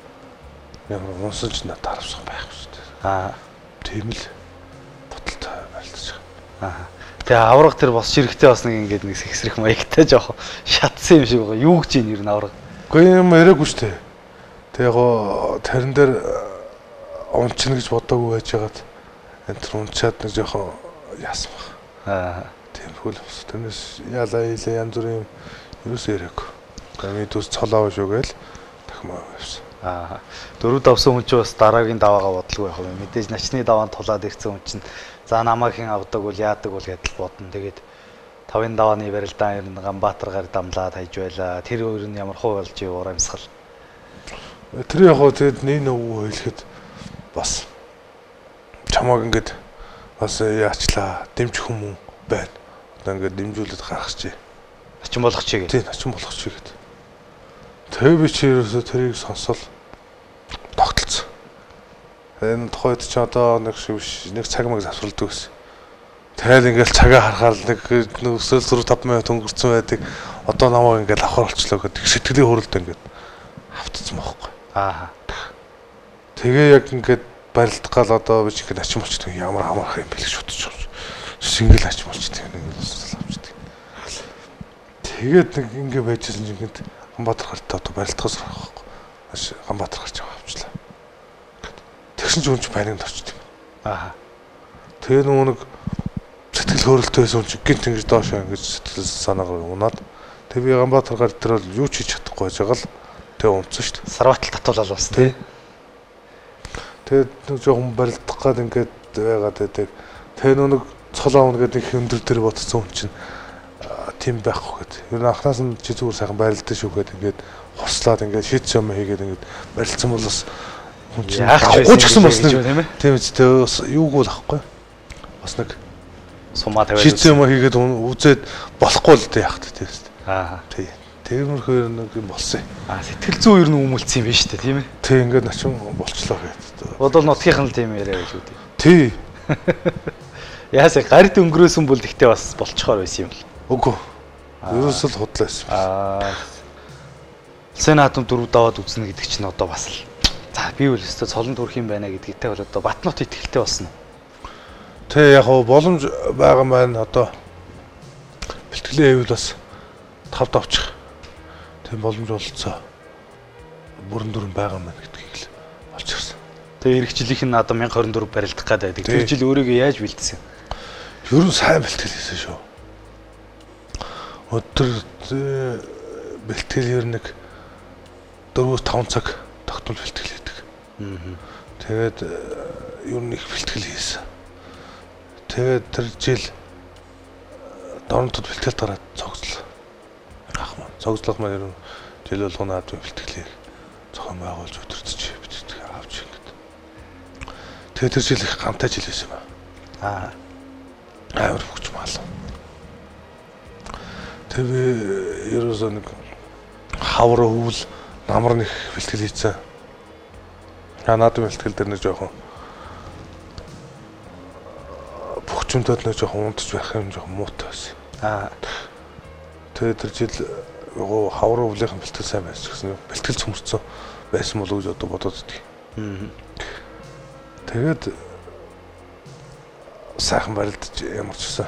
Ямар унсан ч надад харамсах байхгүй шүү дээ. Аа. Тийм л бодолтой барилдаж байгаа. Аа. Тэгээ авраг тэр босч ирэхдээ бас нэг ингээд нэг сэгсрэх маягтай жоох шатсан юм шиг байгаа. Юу гэж юм ер нь авраг? Үгүй юм яриаггүй шүү дээ. Тэгээ яг тэрэн дээр унчна гэж бодоогүй байжгаад энэ тэр унчаад нэг жоохон яасан баг. Аа. Тиймэрхүү л бас. Тэрнээс яалаа ийлээ янз бүрийн юм ерөөсөө яриаггүй. Миний төс цол аваа шүү гээл дахимаа явсан. Аа. 4 давсан хүн чинь бас дараагийн даваагаа бодлого байх юм. Мэдээж начны даваанд тулаад ирсэн хүн чинь за намайг хэн авдаг бол яадаг бол гэдэл бодно. Тэгээд 5-ын давааны барилдаан ер нь Ганбаатар гар дамлаад хайж байлаа. Тэр өөр нь ямар хуу болж уур амьсгал. Тэр яг хоо тэгэд нэг нөгөө хэлэхэд бас чамааг ингээд бас яачлаа дэмжих хүмүүс байна. Одоо ингээд дэмжүүлээд гаргах чи. Начин болгох чи гэх. Тийм, начин болгох чи гэд. Тэгээ би чи ерөөсөө тэрийг сонсол тогтолцсон. Энэ тухайд чи одоо нэг шиг биш нэг цаг маг завсралдаг гэсэн. Тэгэл ингээл цагаа харахаар нэг өсөөл 4-5 минут өнгөрцөн байдаг. Одоо намайг ингээл авахар болчлоо гэдэг сэтгэлийн хөрөлд ингээд автцсан байхгүй. Аа. Тэгээ яг ингээд барилдах гал одоо би ч ингээд ачин болчихдог ямар амарх юм бэ гэж бодож байгаа. Шингэл ачин болчихдог нэг л авчдаг. Тэгээд нэг ингээд байжсэн чинь ингээд Ганбаатар гартай одоо барилдахаас байхгүй. Маш Ганбаатар гарч байгаа авчлаа. Тэгсэн чинь хүн чинь паникнд орчдөг. Аа. Тэгээ нөгөө нэг сэтгэл хөөрөлтөө байсан хүн чинь гинт ингэж доошоо ингэж сэтгэл санаагаар унаад тэг би Ганбаатар гар дээр бол юу ч хийж чадахгүй байж байгаа л тэгээ унтсан шүү дээ. Сарватал татуулал болсон тий. Тэгээд нэг жоохон барилдах гад ингээд байгаад байдаг. Тэгээ нөгөө нэг цол аавна гэдэг нэг өндөр дээр ботцсон хүн чинь тийм байхгүй гэдэг. Ер нь анхнаас нь чи зүгээр сайхан барилдсан шүү гэдэг ингээд хурцлаад ингээд шийдсэн юм хийгээд ингээд барилцсан бол бас хүн чинь авахгүй ч гэсэн бас нэг тийм үстэй бас юугүй л ахгүй. Бас нэг сумаа тавиад шийдсэн юм хийгээд үзээд болохгүй л дээ яах вэ тийм үстэй. Аа. Тий. Тэгмэрхүү нэг юм болсон. Аа сэтгэл зүй ер нь өмүүлсэн юм байна шүү дээ, тийм ээ. Тий, ингээд начин болчлоо гэдэг. Бодвол нутгийнх нь л тийм яриа гэж үү. Тий. Яасаа гарт өнгөрөөсөн бол гэхдээ бас болцохоор байсан юм л. Үгүй. Ерөөсөө л худлаа байсан. Аа. Улсын наадам 4 даваад үзнэ гэдэг чинь одоо бас л за би бол өстө цолон төрөх юм байна гэдэгтэй бол одоо Батнот итгэлтэй болсон уу? Тий, яг хоо боломж байгаа маань одоо бэлтгэлээ хийвэл бас 5 давчих. Тийм боломж бололцоо бүрэн дүрэн байгаа маань гэдгийг л олж ирсэн. Тэгээ эх жилийнх нь наадам 1024 барилдах гээд байдаг. Тэр жил өөрийгөө яаж бэлдсэн? Ер нь сайн бэлтгэл хийсэн шүү. Өдөр бэлтгэл ер нь нэг 4-5 цаг тогтмол бэлтгэл хийдэг. Тэгээд ер нь их бэлтгэл хийсэн. Тэгээд тэр жил Торонтод бэлтгэлд гараад цогцлоо. Ах маань цогцлох маань ер нь жил болгоно наадмын бэлтгэлийг зохион байгуулж өдөртөж бэлтгэх авч ингээд. Тэгээд тэр жил их гамтай жил байсан юм аа. Амар хөгж маалаа. Тэр би ерөөсөө нэг хавар өвөл намар нэг бэлтгэл хийсэн. Наадмын бэлтгэл дээр нэг жоохон бөхчөмдөд нэг жоохон унтж байх юм жоохон муутай байсан. Аа. Тэгээд тэр жил хавар өвлийнхэн бэлтгэл сайн байсан гэсэн бэлтгэл цөмөрцөн байсан болов уу гэж одоо бодоод байдаг. Тэгээд сайхан барилдаж ямар ч гэсэн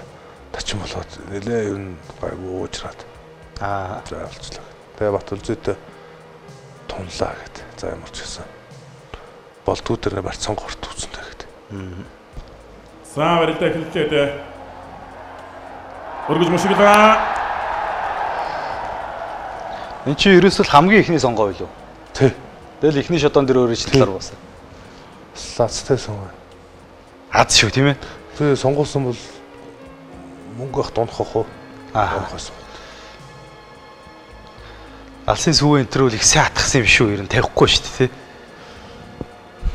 тачин болоод нэлээ ер нь гайгүй уужраад. Аа. За болчлоо. Тэгээ Батүлзүйтэй тунлаа гэд. За ямар ч гэсэн болдгоо дээр барьцсан горт үзэнтэй гэд. За барилдаа эхэллээ дээ. Өргөж мушиглаа. Энд чи ерөөсөл хамгийн ихний сонгоо билүү? Тий. Тэгэл ихний шодон дээр өөрөө талаар буусан. Лацтай сонгоо. Аз шүү тийм ээ. Тэгээ сонгуулсан бол мөнгө ах дунах ах уу? Аа. Унах байсан. Алсын сүүн энэ төр бол их сайн атгсан юм шүү ер нь тавихгүй шүү дээ тий.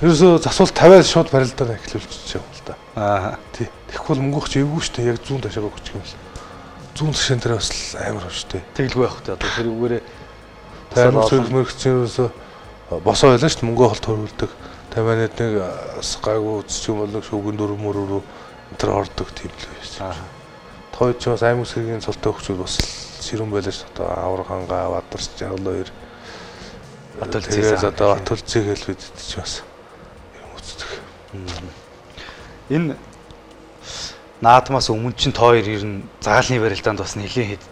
Ерөөсөө засвал 50-аад шууд барилдаа эхлүүлчих юм л да. Аа. Тий. Тэгэхгүй бол мөнгө ах чи эвгүй шүү дээ. Яг зүүн ташаага өгчих юм бол. Зүүн ташаан дээр бас амар шүү дээ. Тэгэлгүй явах тий. Одоо тэр үгээрээ Амар цөрөг мөрөгч ерөөсөө босоо байлаа шүү дээ. Мөнгө холт хөрвүүлдэг. Таманид нэг гайгүй үзчих юм бол нэг шүүгэн дөрөв мөрөөрөө энэ төр ордог тийм л байсан. Тойд ч бас аймаг сэргийн цолтой хөгжүүд бас сэрүүн байлаа шүү дээ. Одоо авар хангаа, бадарч, жаргал хоёр Батүлзээс одоо Батүлзээ хэл бид ч бас юм үздэг. Энэ наадмаас өмнө чинь та хоёр ер нь заалны барилдаанд бас нэлээд хэд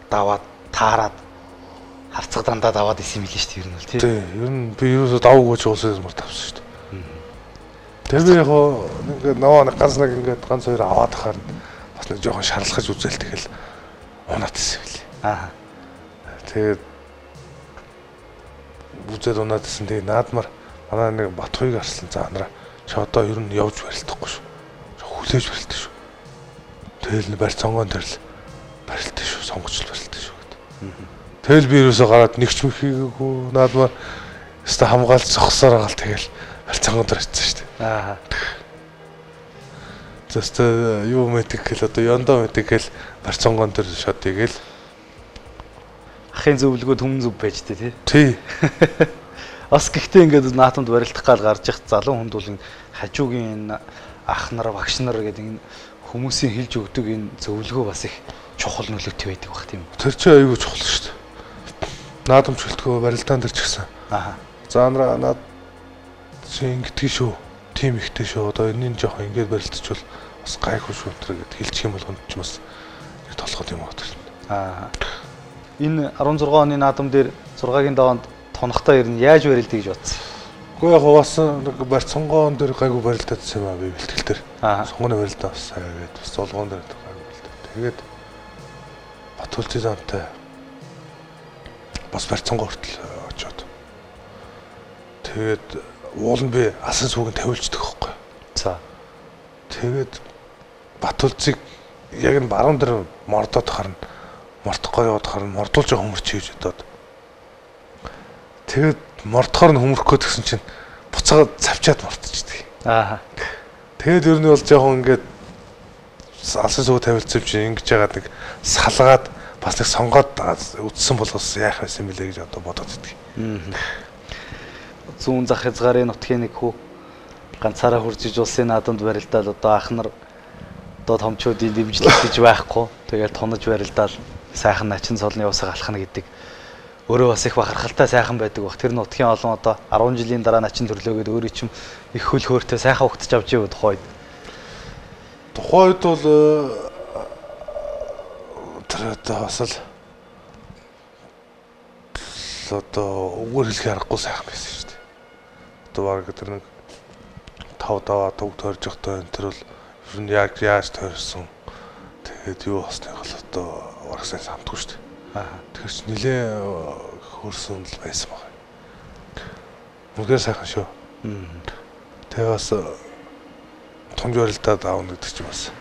даваад таарад харцаг дандаа даваад исэн юм лээ шүү дээ ер нь бол тий. Тий, ер нь би ерөөсөө даваагүй ч уулсаар мөр тавсан шүү дээ. Тэр би яг ингээд наваа нэг ганц нэг ингээд ганц хоёр аваад хахаар бас нэг жоохон шарлахаж үзэл тэгэл унаад исэн юм лээ. Аа. Тэгээд үзээд унаад исэн. Тэгээ наадмаар манай нэг Батхуйг арслан за анараа чи одоо ер нь явж барилдахгүй шүү. Хүлээж барилдах шүү. Тэгэл барь цонгоон дээр л барилдах шүү. Сонгоч л барилдах шүү гэдэг. Тэгэл би ерөөсөө гараад нэг ч мөх хийгээгүй наадмаар өстө хамгаалж зогсоор байгаа л тэгэл барь цонгоон дээр очсон шүү дээ. Аа. Зөвстө юу мэддэг гэл одоо ёндоо мэддэг гэл барь цонгоон дээр шот игээл. Ахын зөвлөгөө түмэн зөв байж тээ тий. Тий. Бас гэхдээ ингээд наатамд барилдах гал гарч их залуу хүнд бол энэ хажуугийн энэ ах нар багш нар гэдэг энэ хүмүүсийн хэлж өгдөг энэ зөвлөгөө бас их чухал нөлөөтэй байдаг бах тийм үү? Тэр чинь аюул чухал шүү дээ. Наадамч хөлтгөө барилдаан дээр ч гэсэн. Аа. За анараа наад чи ингэдэг шүү. Тим ихтэй шүү. Одоо энэний жоохон ингээд барилдчихвал бас гайгүй шүү энэ гэд хэлчих юм бол хүнд ч бас нэг толгойд юм байна. Аа. Энэ 16 оны наадам дээр 6-гийн даваанд тунахтаа ер нь яаж барилдъя гэж бодсон? Гэхдээ яг бас нэг барьцангоон дээр гайгүй барилдаадсан юм аа би бэлтгэл дээр. Аа. Сонгоны барилдаа бас сайн гээд бас золгоон дээр гайгүй барилдаа. Тэгээд Батүлзий замтай бас барьцангоо хүртэл очиод. Тэгээд уул нь би алсан сүгэн тавиулждаг байхгүй. За. Тэгээд Батүлзийг яг нь баруун дээр мордоод харна. Мордохгүй яваад харна. Мордуулж байгаа хүмүүрч гэж бодоод. Тэгээд мордохоор нь хүмүүрх гээд гэсэн чинь буцаагаад цавчаад мортчихдаг. Аа. Тэгээд ер нь бол жоохон ингээд алсан сүг тавилцсан чинь ингэж яагаад нэг салгаад Бас нэг сонгоод үтсэн бол бас яах байсан юм бэлээ гэж одоо бодоод идэг. Зүүн зах хязгаарын нутгийн нэг хүү ганцаараа хурж иж улсын наадамд барилдаал одоо ах нар одоо томчуудын дэмжлэг гэж байхгүй. Тэгэл тунаж барилдаал сайхан начин цолны усаг алхна гэдэг. Өөрөө бас их бахархалтай сайхан байдаг бах. Тэр нутгийн олон одоо 10 жилийн дараа начин төрлөөгөөд өөрөө чим их хөл хөөртэй сайхан угтаж авч ив тухайд. Тухайн үед бол тэр одоо бас л одоо үгээр хэлэх аргагүй сайхан байсан шүү дээ. Одоо баг тэр нэг 5 даваа туг тойрж явахдаа энэ тэр бол ер нь яг яаж тойрсон. Тэгээд юу болсныг бол одоо бараг сайн самдгүй шүү дээ. Тэгэхээр ч нилээ хөрсөн л байсан байна. Үнэхээр сайхан шүү. Тэгээ бас тунж барилдаад аавна гэдэг чинь бас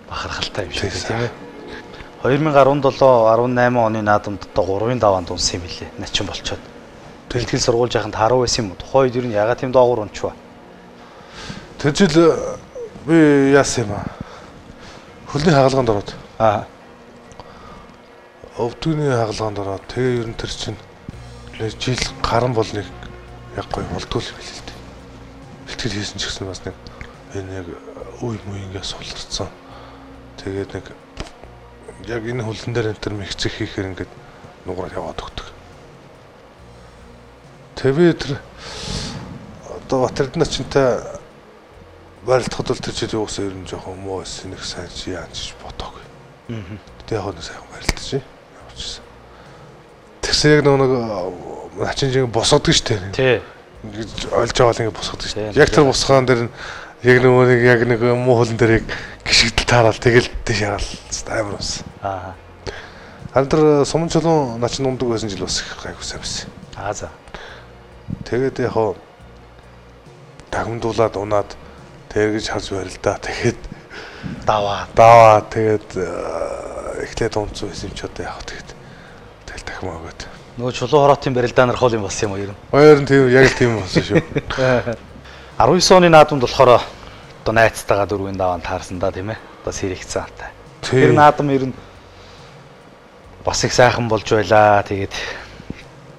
бахархалтай юм шиг тийм ээ. 2017 18 оны наадамд одоо 3-ын даваанд унсан юм билээ. Начин болчоод. Бэлтгэл сургууль жаханд харуу байсан юм уу? Тухайн үед ер нь ягаад тийм доогуур унчваа? Тэр жил би яасан юм аа? Хөлний хагалгаанд ороод. Өвдөгний хагалгаанд ороод тэгээ ер нь тэр чинь жил гарan бол нэг яг гоё болдгоо юм билээ л дээ. Бэлтгэл хийсэн ч гэсэн бас нэг энэ яг үе муу ингэ суларсан. Тэгээд нэг яг энэ хөлн дээр энэ төр мэгцэх хийхээр ингээд нугараад яваад өгдөг. Тэгээ тэр одоо Батэрдэнэ чинтэй барилдахад бол тэр жил юусэн ер нь жоохон муу байсан нэг сайн чи яан ч бодоогүй. Тэг яг нэг сайхан барилдаж. Тэгсэн яг нэг начин жиг босгодог шүү дээ. Тий. Ингэж ойлж байгаа л ингэ босгодог шүү дээ. Яг тэр босгоон дээр нь яг нөгөө нэг яг нэг муу хөлн дээр яг гიშгдэл таараал тэгэл тийш яраал амар ус. Харин тэр суман чулуун начин ундаг байсан жил бас их гайгүй сайн байсан. За. Тэгээд яг хоо дагмдуулаад унаад тэгэж харж барилдаа. Тэгээд даваа тэгээд эхлээд унцсан байсан юм чи одоо яг тэгээд тэгэл дахим өгөөд. Нөгөө чулуу хороотын барилдаа нар хоол юм болсон юм уу ер нь? Хоёр нь тийм яг л тийм болсон шүү. 19 оны наадамд болохоор одоо найцтайгаа дөрвийн даваанд таарсан да тийм ээ. Одоо сэрэгцэн алтай. Тэр наадам ер нь бас их сайхан болж байлаа. Тэгээд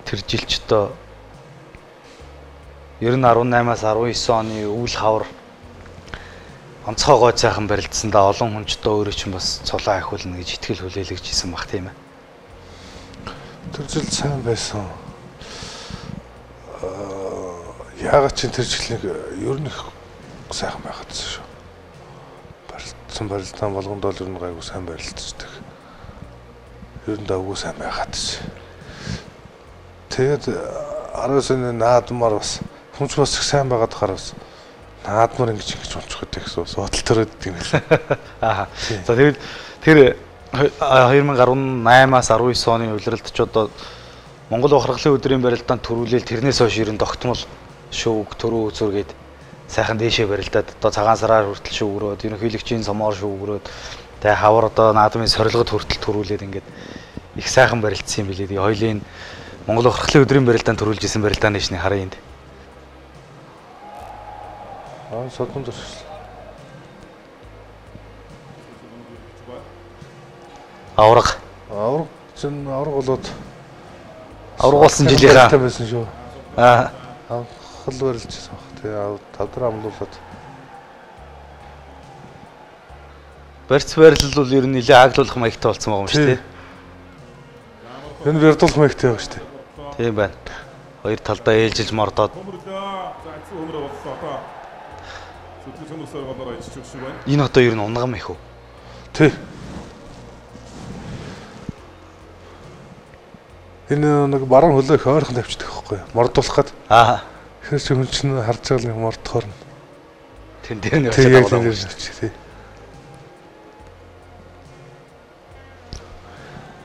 тэр жил ч одоо ер нь 18-аас 19 оны өвөл хавар онцгой гой сайхан барилдсан да олон хүн ч одоо өөрөө чинь бас цулаа ахиулна гэж итгэл хүлээлгэж исэн бах тийм ээ. Тэр жил сайн байсан. Яагаад ч тэр жил нэг ер нь их сайхан байхадсан шүү. Барилдсан барилдаан болгонд бол ер нь гайгүй сайн барилдчихдаг. Ер нь давгүй сайн байхадсан. Тэгээд 19 оны наадмаар бас хүнч бас их сайн байгаад хаар бас наадмаар ингэж ингэж унчих гэдэг гэсэн бас бодол төрөөд юм байна. Аа. За тэгэл тэр 2018-аас 19 оны улиралд ч одоо Монгол бахархлын өдрийн барилдаанд төрүүлээл тэрнээс хойш ер нь тогтмол шүүг төрөө үзүргээд сайхан дээшээ барилдаад одоо цагаан сараар хүртэл шүүгрөөд ерөнхийлөгчийн сомоор шүүгрөөд тэгээ хавар одоо наадмын сорилгод хүртэл төрүүлээд ингээд их сайхан барилдсан юм билээ. Тэгээ хоёлын Монгол бахархлын өдрийн барилдаанд төрүүлж исэн барилдааны шний харъя энд. Аа содон зуршил. Авраг. Авраг чинь авраг болоод авраг болсон жилийнхаа байсан шүү. Аа. Анхал барилжсэн баг. Тэгээ тавдар амлуулаад барьц барилал бол ер нь нэлээ ааглуулах маягтай болсон байгаа юм шүү дээ. Энэ барилдуулах маягтай байгаа шүү дээ. Тийм байна. Хоёр талдаа ээлжилж мордоод. Энэ одоо ер нь унгам их үү? Тий. Энэ нэг баруун хөлөө их ойрхон тавьчихдаг байхгүй юу? Мордуулах гээд. Аа. Тэгэхээр чи хүн чинь харж байгаа нэг мордохоор нь. Тэн дээр нь явчихдаг байгаа юм шүү дээ.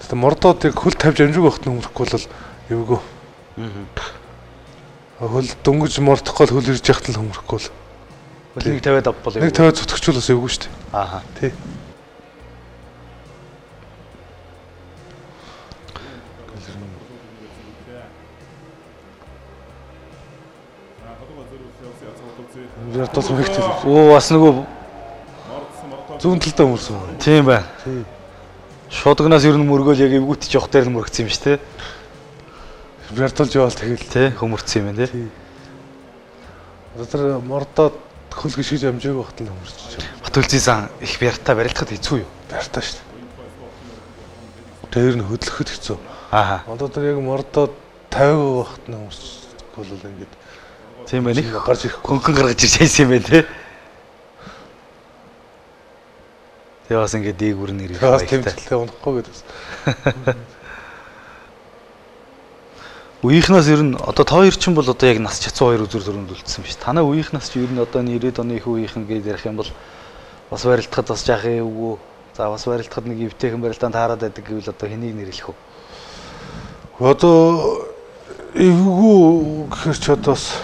Тэгтээ мордоод яг хөл тавьж амжиг байхад нь өмөрөхгүй бол эвгүй. Хөл дөнгөж мордохгүй л хөл ирж яхад л өмөрөхгүй л. Хөл нэг тавиад авбал эвгүй. Нэг тавиад зүтгэжүүл бас эвгүй шүү дээ. Аа. Тий. Оо бас нөгөө зүүн талдаа өмөрсөн. Тийм байна. Тий. Шуудагнаас ер нь мөргөөл яг эвгүүтж явах дээр л мөргцэн юм шүү, тэ. Бяртуулж яваал тэгэл тэ хөмөрцөн юм байна, тэ. Одоо тэр мордоод хөл гიშгэж амжааг багт л хөмөрч. Батүлзийн сан их бяртаа барилдахад хэцүү юу? Бяртаа шүү. Тэр нь хөдлөхөд хэцүү. Аа. Одоо тэр яг мордоод 50 багт нь хөмөрчих бол ингээд тийм байна. Их гарч ирэхгүй хөнгөн гаргаж ирж хайсан юм байна, тэ. Тэгээ бас ингээд дээгүүр нь ирэх баяртай. Тэмцэлтэй унахгүй гэдээс. Үеийнхнээс ер нь одоо та хоёр чинь бол одоо яг нас чацсан хоёр үзүр төрөнд үлдсэн биш. Танай үеийнхнээс чи ер нь одоо 90-ад оны их үеийнхэн гэж ярих юм бол бас барилдахад бас жаах эвгүй. За бас барилдахад нэг эвтэйхэн барилдаан таарад байдаг гэвэл одоо хэнийг нэрлэх вэ? Одоо эвгүй гэхэр ч одоо бас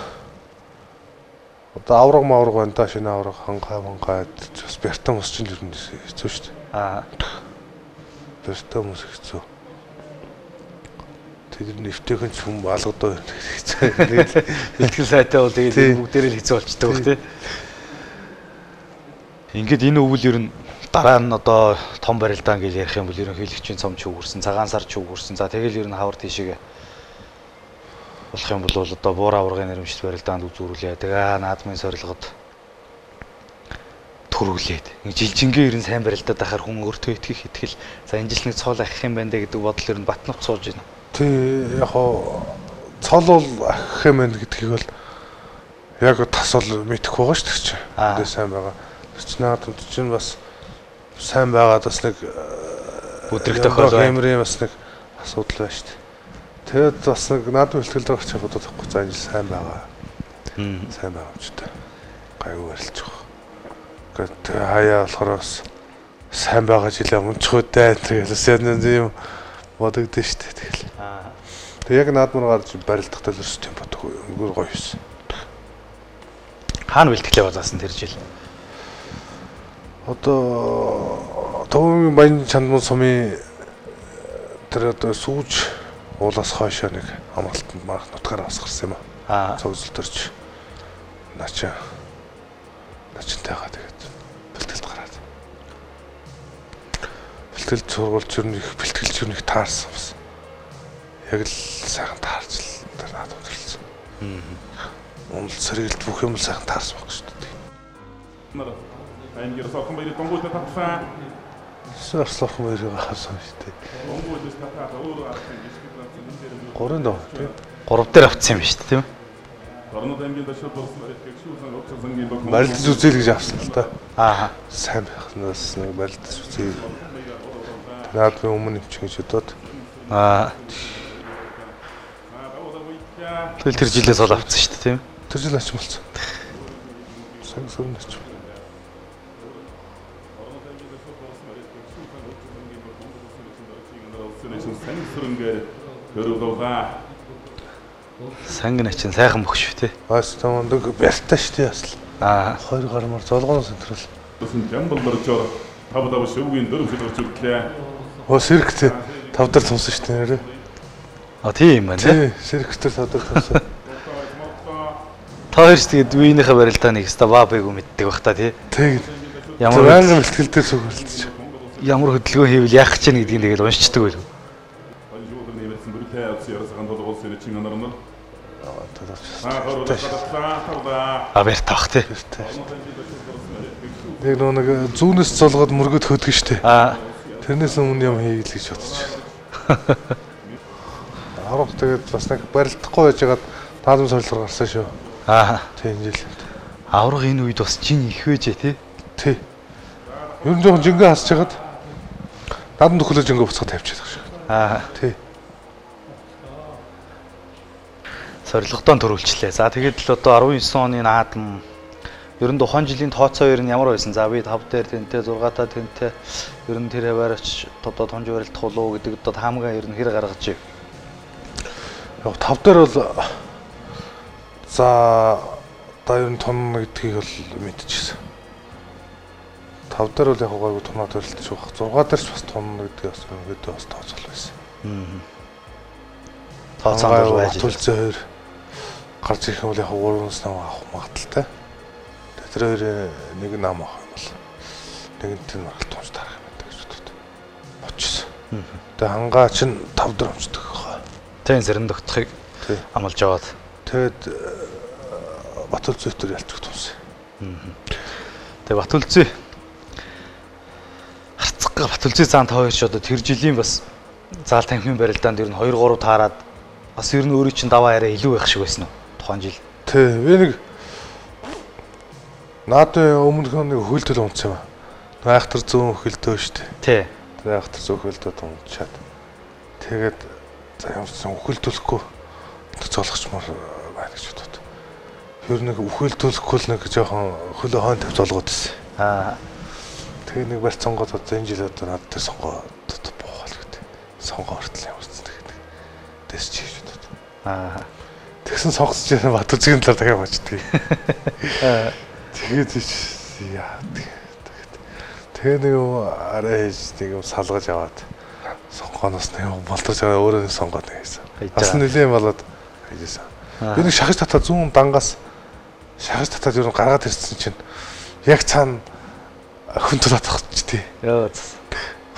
одоо авраг мавраг байна да, шинэ авраг хангаа мангаа бас бяртан ус чинь ер нь хэцүү шүү дээ. Аа. Бяртан ус хэцүү. Тэр нэвтэйхэн ч хүм алгадуу хэцүү. Бэлтгэл сайтай бол тэгээд бүгдээрээ л хэцүү болчдөг бах тий. Ингээд энэ өвөл ер нь дараа нь одоо том барилдаан гэж ярих юм бол ерөнхийлөгчийн цом ч үгэрсэн, цагаан сар ч үгэрсэн. За тэгэл ер нь хавар тийшээ болох юм бол одоо буур аваргын нэрмжит барилдаанд үзүүрүүлээ. Тэгээ наадмын сорилгод төрүүлээд. Ингэ жилжингээ ер нь сайн барилдаад байхаар хүн өөртөө итгэх итгэл. За энэ жил нэг цол ахих юм байна даа гэдэг бодол ер нь бат нуц сууж байна. Тий, яг хоо цол бол ахих юм байна гэдгийг бол яг тас бол мэдэхгүй байгаа шүү дээ чи. Тэгээ сайн байгаа. Тэр чинь наадамд чинь бас сайн байгаад бас нэг бүдрэх тохиол хэмрийн бас нэг асуудал байна шүү дээ. Тэгээд бас нэг наадам бэлтгэл дээр очих бодоод байхгүй. За энэ жил сайн байгаа. Сайн байгаа юм ч та. Гайгүй барилчих. Гэхдээ хаяа болохоор бас сайн байгаа жилээ унчих үдэ тэгэл бас янз янз юм бодогдсон шүү дээ тэгэл. Тэг яг наадмаар гарч барилдахдаа л ерөөс темпо төгөө гоё байсан. Хаана бэлтгэлээ базаасан тэр жил? Одоо Төвийн Баян чандман сумын тэр одоо сүүж уулаас хойшоо нэг амралтанд марх нутгаараа бас гарсан юм аа. Цогцол төрч начаа начинтайгаа тэгээд бэлтгэлд гараад. Бэлтгэл сургуульч ер нь их бэлтгэлч ер нь их таарсан бас. Яг л сайхан таарч л тэр наад өндөрлсөн. Унал сэргэлт бүх юм л сайхан таарсан баг шүү дээ. Аймгийн Орхон баярыг дунгуйлд татсан. Орхон баярыг авсан шүү дээ. Дунгуйлд татаад өөр ардын гიშгэл авсан энэ дээр 3 доо тийм. 3 дээр авсан юм шүү дээ тийм. Орнод аймгийн дашууд болсон гişгүүлсэн өвчсөн бох. Барилдаж үзээл гэж авсан л та. Аа. Сайн байхнаас нэг барилдаж үзээл. Наадмын өмнө юм чи гэж бодоод. Аа. Тэгэл тэр жилээс ол авсан шүү дээ тийм. Тэр жил ач болсон. Сайн сөрн ач. Сангина чинь сайхан бөх шүү тий. Бас тамандаг бяртай шүү дээ бас л. Аа. Хоёр гармаар золгоон централ. Жамбал доржоор 5-5 шөвгийн 4 шүлгэж өглөө. Оо сэрэгтэй 5 дээр тумсан шүү дээ нэрээ. А тийм юм байна тий. Сэрэгтэй 5 дээр тумсан. Та хоёр ч тэгээд үеийнхээ барилдаа нэг өста баа бэгүй мэддэг бах та тий. Тэг. Ямар байнгын бэлтгэл дээр цуглдчих. Ямар хөдөлгөөн хийвэл яах гэж гэдгийг тэгэл уншчихдаг байлгүй. А бэр тавх тий. Яг нөгөө нэг зүүнээс золгоод мөргөд хөдгөн штэ. Аа. Тэрнээс өмнө юм хийгээл гэж бодож. Аврах тэгээд бас нэг барилдахгүй байжгаад наадам сорилгоор гарсан шүү. Аа. Тий энэ жил. Аврах энэ үед бас жин их байжээ тий. Тий. Ер нь жоохон жингээ хасж хагаад наадам төхлөө жингээ буцаад тавьчихдаг шиг. Аа. Тий. Сорилгодон төрүүлчлээ. За тэгээд л одоо 19 оны наадам ер нь тухайн жилийн тооцоо ер нь ямар байсан? За би 5 дээр тэнтэй, 6 та тэнтэй ер нь тэр хаваар очиж одоо тунж барилдах болов уу гэдэг одоо таамгаа ер нь хэр гаргаж ив? Яг 5 дээр бол за одоо ер нь тунна гэдгийг бол мэдчихсэн. 5 дээр бол яг гайгүй тунаад барилдаж байх. 6 дээр ч бас тунна гэдгийг бас ерөнхийдөө бас тооцоол байсан. Тооцоон бол байж төлцөө хоёр гарч ирэх юм бол яг 3-аас нам авах магадaltaй. Тэр хоёрын нэг нам авах юм бол нэгэнт нь маргал тунж тарах юм байна гэж бодод. Очсон. Тэгээ хангаа чинь 5 дээр өмчдөг хаа. Тийм зэрэн тогтхыг амлаж аваад. Тэгээд Батүлзүй төр ялцдаг тунсан. Тэгээ Батүлзүй харцгаа Батүлзүй заан та хоёр ч одоо тэр жилийн бас заал танхимын барилдаанд ер нь 2 3 таарад бас ер нь өөрийн чинь даваа арай илүү байх шиг байсан уу тухайн жил. Тий, би нэг наадын өмнөх нэг хөлтөл унтсан юм аа. Айхтар зүүн хөлтөө шүү дээ. Тий. Тэр айхтар зүүн хөлтөө унтчаад. Тэгээд за ямарсан хөлтөлөхгүй золгочмоор байна гэж бодод. Ер нэг үхэлтүүлэхгүй л нэг жоохон хөлөө хойно тавь золгоод байсан. Аа. Тэгээ нэг барь сонгоод одоо энэ жил одоо над дээр сонгоод буухал гэдэг. Сонгоо хүртэл ямарсан тэгээд дэс чи гэж бодод. Аа. Тэгсэн сонгоцож байсан Батүлзгийн талаар дахиад бочдөг. Аа. Тэгээд яа. Тэгээ нэг юм арай хийж нэг юм салгаж аваад сонгооноос нэг юм болтож байгаа өөрөө нэг сонгоод нэг хийсэн. Бас нэлээд болоод хийжсэн. Би нэг шахаж татаа зүүн дангаас шахаж татаад ер нь гаргаад ирсэн чинь яг цаана хүн тулаад тахчих тий. Йоо.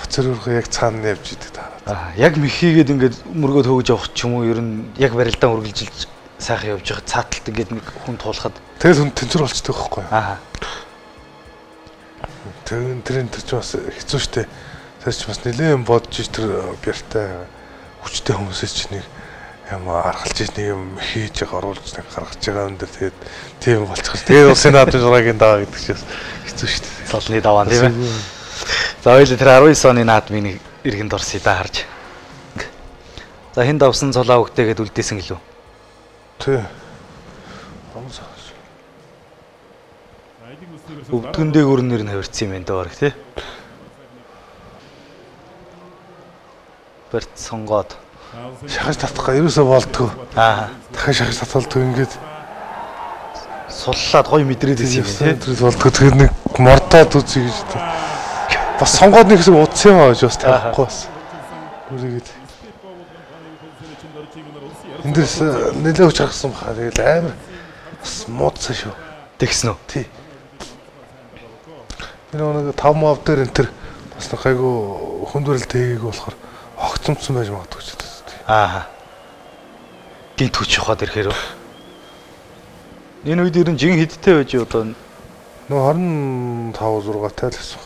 Хоцор өргөө яг цаана явж идэг таараа. Аа, яг мэхийгээд ингээд мөргөө төгөж явах ч юм уу ер нь яг барилдаан үргэлжилж сайхан явж байгаа цааталт ингээд нэг хүн туулахад тэгэл хүн тэнцвэр болчдөг байхгүй юу? Аа. Тэр тэр ч бас хэцүү шттэ. Тэр ч бас нэлээд бодож ич тэр бяртай хүчтэй хүмүүсээ чи нэг юм аргалж ич нэг юм хийж оруулж нэг гаргаж байгаа юм дээр тэгээд тийм болчихсон. Тэгээд улсын наадмын 6-гийн даваа гэдэг чинь бас хэцүү шттэ. Солны даваа тийм ээ. За хоёул тэр 19 оны наадмын нэг иргэнд орсъё да харж. За хэн давсан цулаа өгтөөгээд үлдээсэн гэлүү? Тий. Өвдгөн дээгүүр нэр нь хувирсан юм байна даа бараг тий. Барьц сонгоод шахаж татах ерөөсөө болдгоо. Аа. Дахин шахаж татвалдгүй ингээд суллаад гоё мэдрээд байсан юм тий. Тэр болдгоо тэр нэг мордоод үзье гэж та. Бас сонгоод нэг хэсэг удсан юм аа гэж бас таахгүй бас. Үргээд. Энд дээрс нэлээд хүч гаргасан баха. Тэгэл амар бас муудсан шүү. Тэгсэн үү? Тий. Би нэг 5 мав дээр энэ төр бас нэг гайгүй хүндвэрэл тэгийг болохоор огцомцсон байж магадгүй ч гэдэг. Аа. Гинт хүч явахад ирэхээр үү? Энэ үед ер нь жин хэдтэй байж одоо нөө 25 6 таа л гэсэн.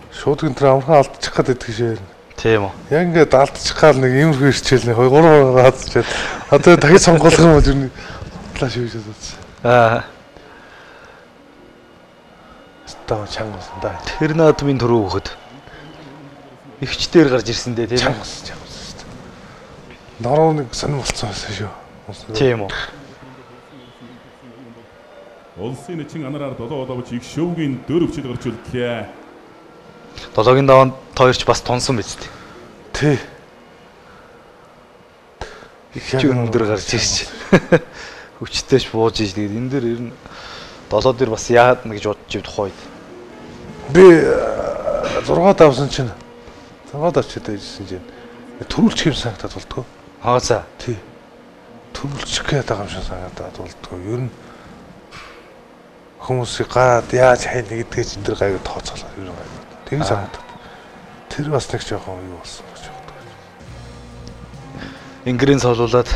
Шууд гин тэр амархан алдчих гад идэх шээ. Тийм үү. Яг ингээд алдчих гал нэг иймэрхүү ирчээл нэг 2 3 хаацчаад одоо дахиж сонгуулах юм бол ер нь худлаа шүү гэж бодсон. Аа. Стаа чанга болсон да. Тэр наадмын түрүү өгөхөд ихч дээр гарч ирсэн дээ тийм үү? Чанга болсон. Нороо нэг сонир болцсон байсан шүү. Тийм үү. Улсын нэчин анараар 7 удаа их шөвгийн дөрөвчл гарч үлдлээ. 7-гийн даваанд хоёрч бас тунсан биз дээ. Тий. Их ч өндөр гарч ирж. Хүчтэйч бууж иж тэгээд энэ дээр ер нь 7 дээр бас яад гэж бодож ив тухайн үед. Би 6 давсан чинь 6 давчаад байжсэн чинь төрүүлчих юм санагдаад болдгоо. Аа за. Тий. Төрүүлчих гээд байгаа юм шиг санагдаад болдгоо. Ер нь хүмүүсийг гараад яаж хайна гэдгээ чинь тэр гайг тооцоолоо ер нь гайг. Тэг санагдаад. Тэр бас нэг жоохон юу болсон гэж боддог. Ингрийн солуулаад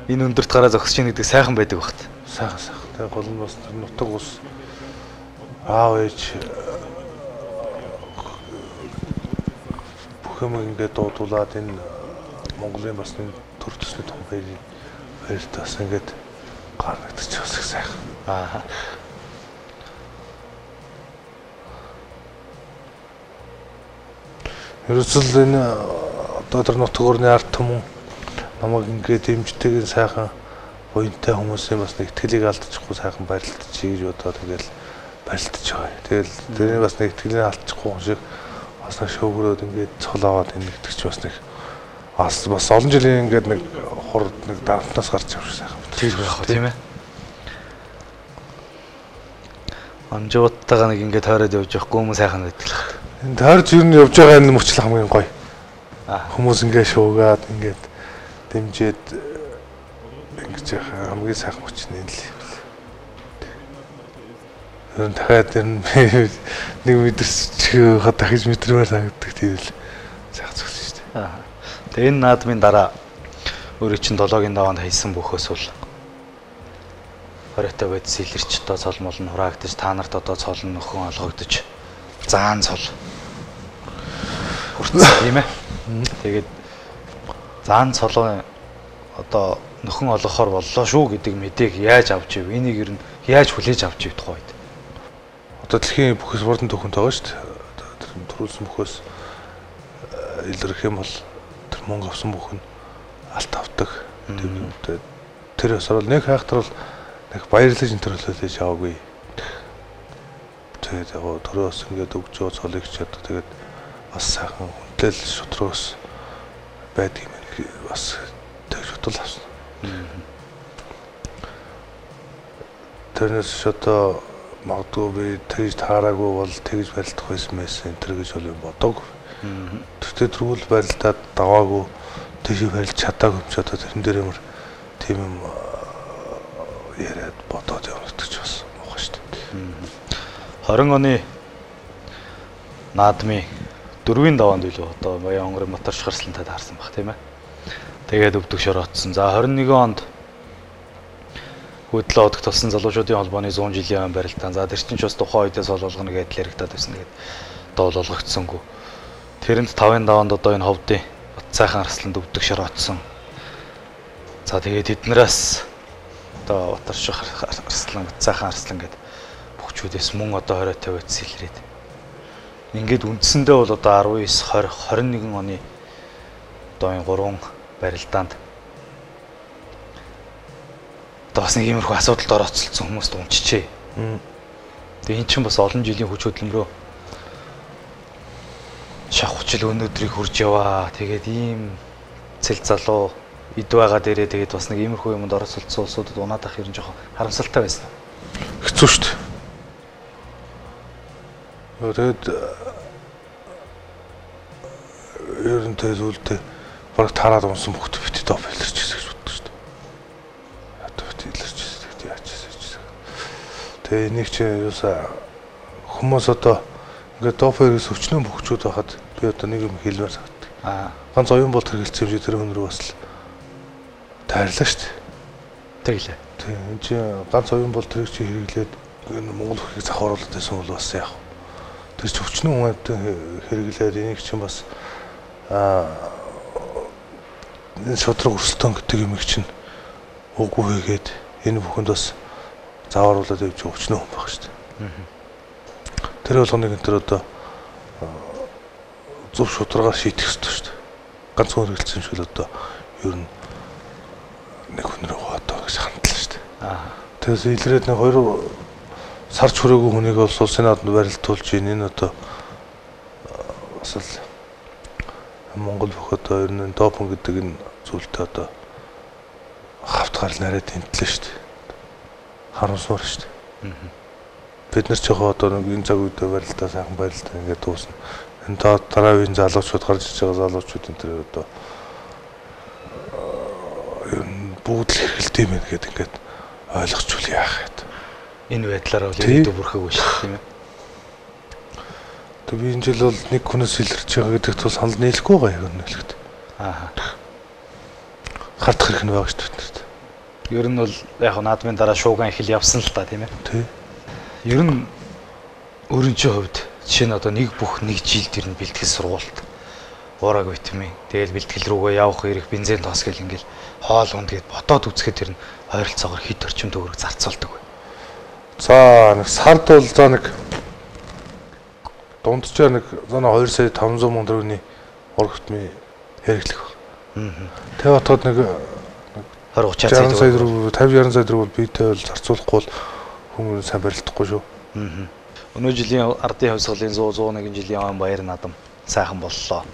энэ өндөрт гараа зогсож ийн гэдэг сайхан байдаг багт. Сайхан сайхан. Тэгээ гол нь бас тэр нутаг ус аав ээж бүх юм ингээд дуудуулаад энэ Монголын бас нэг төр төсний том баярын баярт бас ингээд гарнагдчих бас их сайхан. Аа. Ерөөсөл энэ одоо тэр нутаг орны ард түмэн намайг ингээд дэмждэг сайхан буянтай хүмүүсийн бас нэг итгэлийг алдчихгүй сайхан барилдчих гэж бодоод ингээл барилдаж байгаа. Тэгэл тэрний бас нэг итгэлийг алдчихгүй юм шиг бас нэг шөөгрөөд ингээд цол аваад энэ гэдэг чи бас нэг бас олон жилийн ингээд нэг хурд нэг дарамтнаас гарч явах сайхан. Тэр байх уу тийм ээ. Амжууттайгаа нэг ингээд тойроод явж явахгүй хүмүүс сайхан байдаг л байна. Энэ тойрж ер нь явж байгаа энэ мөчлө хамгийн гоё. Хүмүүс ингээд шуугаад ингээд дэмжиж ингэж хамгийн сайхан мөч нь энэ л. Ер нь дахиад ер нь нэг мэдэрч дахиж мэдэрмээр санагддаг тийм л сайхан зүйл шүү дээ. Аа. Тэгээ энэ наадмын дараа өөрөө чинь 7-гийн даваанд хайсан бүхөөс бол 20-тай бодис илэрч одоо цол мол нь хураагдаж та нарт одоо цол нь нөхөн олгогдож заан цол хүртсэн тийм ээ. Тэгээд заан цолын одоо нөхөн олгохоор боллоо шүү гэдэг мэдээг яаж авч ив? Энийг ер нь яаж хүлээж авч ив тухай үед? Одоо дэлхийн бүх спортын түүхэнд байгаа шүү дээ. Тэр төрүүлсэн бүхөөс илэрх юм бол тэр мөнгө авсан бүх нь алт авдаг. Тэр ёсоор нэг хайхтар бол нэг баярлаж энэ төр хүлээж аваагүй. Тэгээд яг төрөөс ингээд өгч байгаа цолыг ч одоо тэгээд бас сайхан хүндлэл шутраас байдаг юм бас тэгж бодол авсан. Тэрнээс одоо магадгүй би тэгж таараагүй бол тэгж барилдах байсан байсан энэ төр гэж бол юм бодог. Тэгтээ тэргүүл барилдаад даваагүй тийш барилж чадаагүй юм чи одоо тэрэн дээр ямар тийм юм яриад бодоод явна гэдэг чи бас муухай шүү дээ. 20 оны наадмын 4-ийн даваанд билүү одоо Баян онгорын Батарш гарслантай таарсан баг тийм ээ. Тэгээд өвдөг шороотсон. За 21 онд Хөдлөө одогт болсон залуучуудын холбооны 100 жилийн ан барилдаан. За тэр чинь ч бас тухайн үедээ цол болгоно гэдэл яригадаад байсан. Тэгээд доол болгогдсонгүй. Тэрэнд 5-ын даваанд одоо энэ ховдын Бат сайхан арсланд өвдөг шороотсон. За тэгээд тэднээс одоо Батарш арслан, Бат сайхан арслан гэд бүхчүүдээс мөн одоо 20 50 илрээд. Ингээд үндсэндээ бол одоо 19, 20, 21 оны одоо энэ 3 барилдаанд одоо бас нэг иймэрхүү асуудалд орооцолцсон хүмүүст унчжээ. Тэгээ эн чинь бас олон жилийн хүч хөдөлмөрөө шавхчил өнөөдрийг хурж яваа. Тэгээд ийм цэл залуу эд байгаа дээрээ тэгээд бас нэг иймэрхүү юмд орооцолцсон улсуудад унаад ах ер нь жоохон харамсалтай байсан. Хэцүү шүү дээ. Тэгээд ер нь тэгээд үлдээ бараг тараад унсан бүхт бит доп илэрч ирсэн гэж боддог шүү дээ. Одоо бит илэрч ирсэн гэдэг яаж ирсэн. Тэгээ энийг чи юусаа хүмүүс одоо ингээд доп хэрэгс өчнөө бөхчүүд байхад би одоо нэг юм хэлмээр санагддаг. Аа. Ганц оюун болт хэрэгэлсэн юм шиг тэр хүн рүү бас л тайрлаа шүү дээ. Тэглээ. Тийм энэ чи ганц оюун болт хэрэг чи хэрэглээд энэ Монгол хүнийг завхааруулад байсан бол бас яах вэ? Тэр чи өчнөө хүн амьтан хэрэглээд энийг чинь бас энэ шудраг өрсөлдөөн гэдэг юмыг чинь үгүй хийгээд энэ бүхэнд бас завааруулад явж байгаа өчнөө хүн баг шүү дээ. Тэр болгоныг энэ төр одоо зөв шударгаар шийдэх ёстой шүү дээ. Ганц хүн хэрэгэлсэн юм шиг л одоо ер нь нэг хүн рүү одоо гэж хандлаа шүү дээ. Тэгээс илрээд нэг хоёр сарч хүрээгүй хүнийг бол улсын наадманд барилдуулж энэ одоо бас л Монгол бүх одоо ер нь допинг гэдэг энэ зүйлтэй одоо хавт гарал нарай тэнтлээ шүү дээ. Харамсмаар шүү дээ. Бид нар ч яг одоо нэг энэ цаг үедээ барилдаа сайхан барилдаа ингээд дуусна. Энэ дараа үеийн залуучууд гарч иж байгаа залуучууд энэ төр одоо ер нь бүгд л хэрэгэлтэй юм байна гэдэг ингээд ойлгочвол яах вэ? Энэ байдлаараа бол ирээдүй бүрхээгүй шүү дээ, тийм ээ. Тэгээ би энэ жил бол нэг хүнээс илэрч байгаа гэдэгт бол санал нийлэхгүй байгаа юм хэлэхэд. Аа. Хардах хэрэг нь байгаа шүү дээ. Ер нь бол яг наадмын дараа шууган их л явсан л та, тийм ээ. Тий. Ер нь өөрийн чинь хувьд жишээ нь одоо нэг бүх нэг жилд ер нь бэлтгэл сургуульд уураг витамин тэгэл бэлтгэл рүүгээ явах ирэх бензин тоос гэл ингээл хоол унд гэд бодоод үзэхэд ер нь ойролцоогоор хэд орчим төгрөг зарцуулдаг вэ? За нэг сард бол за нэг дунджаар нэг 2 сая 500 мянган төгрөгийн ураг витамин хэрэглэх баг. Тэгээ бодоход нэг 20 30 сая төгрөг 50 60 сая төгрөг бол биетэй бол зарцуулахгүй бол хүн сайн барилдахгүй шүү. Өнөө жилийн ардын хувьсгалын 100 101 жилийн он баяр наадам сайхан боллоо.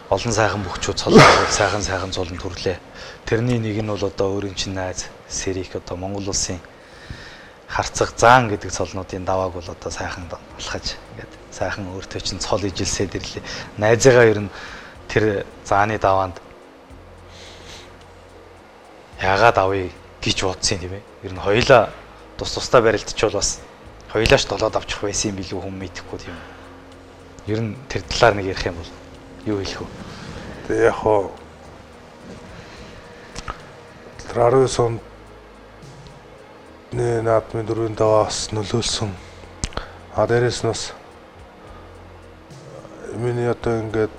Олон сайхан бөхчүүд цолоо сайхан сайхан цолон төрлөө. Тэрний нэг нь бол одоо өөрийн чинь найз Сэрик одоо Монгол улсын харцаг заан гэдэг цолнуудын давааг бол одоо сайхан алхаж ингээд сайхан өөртөө чинь цол ижилсээд ирлээ. Найзыгаа ер нь тэр зааны даваанд яагаад авъя гэж бодсон юм тийм ээ. Ер нь хоёулаа тус тусдаа барилдчихвол бас Хоёлаач долоод авчих байсан юм билүү хүн мэдэхгүй тийм. Ер нь тэр талаар нэг ярих юм бол юу хэлэх вэ? Тэгээ яг хоо 19 онд наадмын дөрвийн даваас нөлөөлсөн. А дээрээс нь бас миний одоо ингээд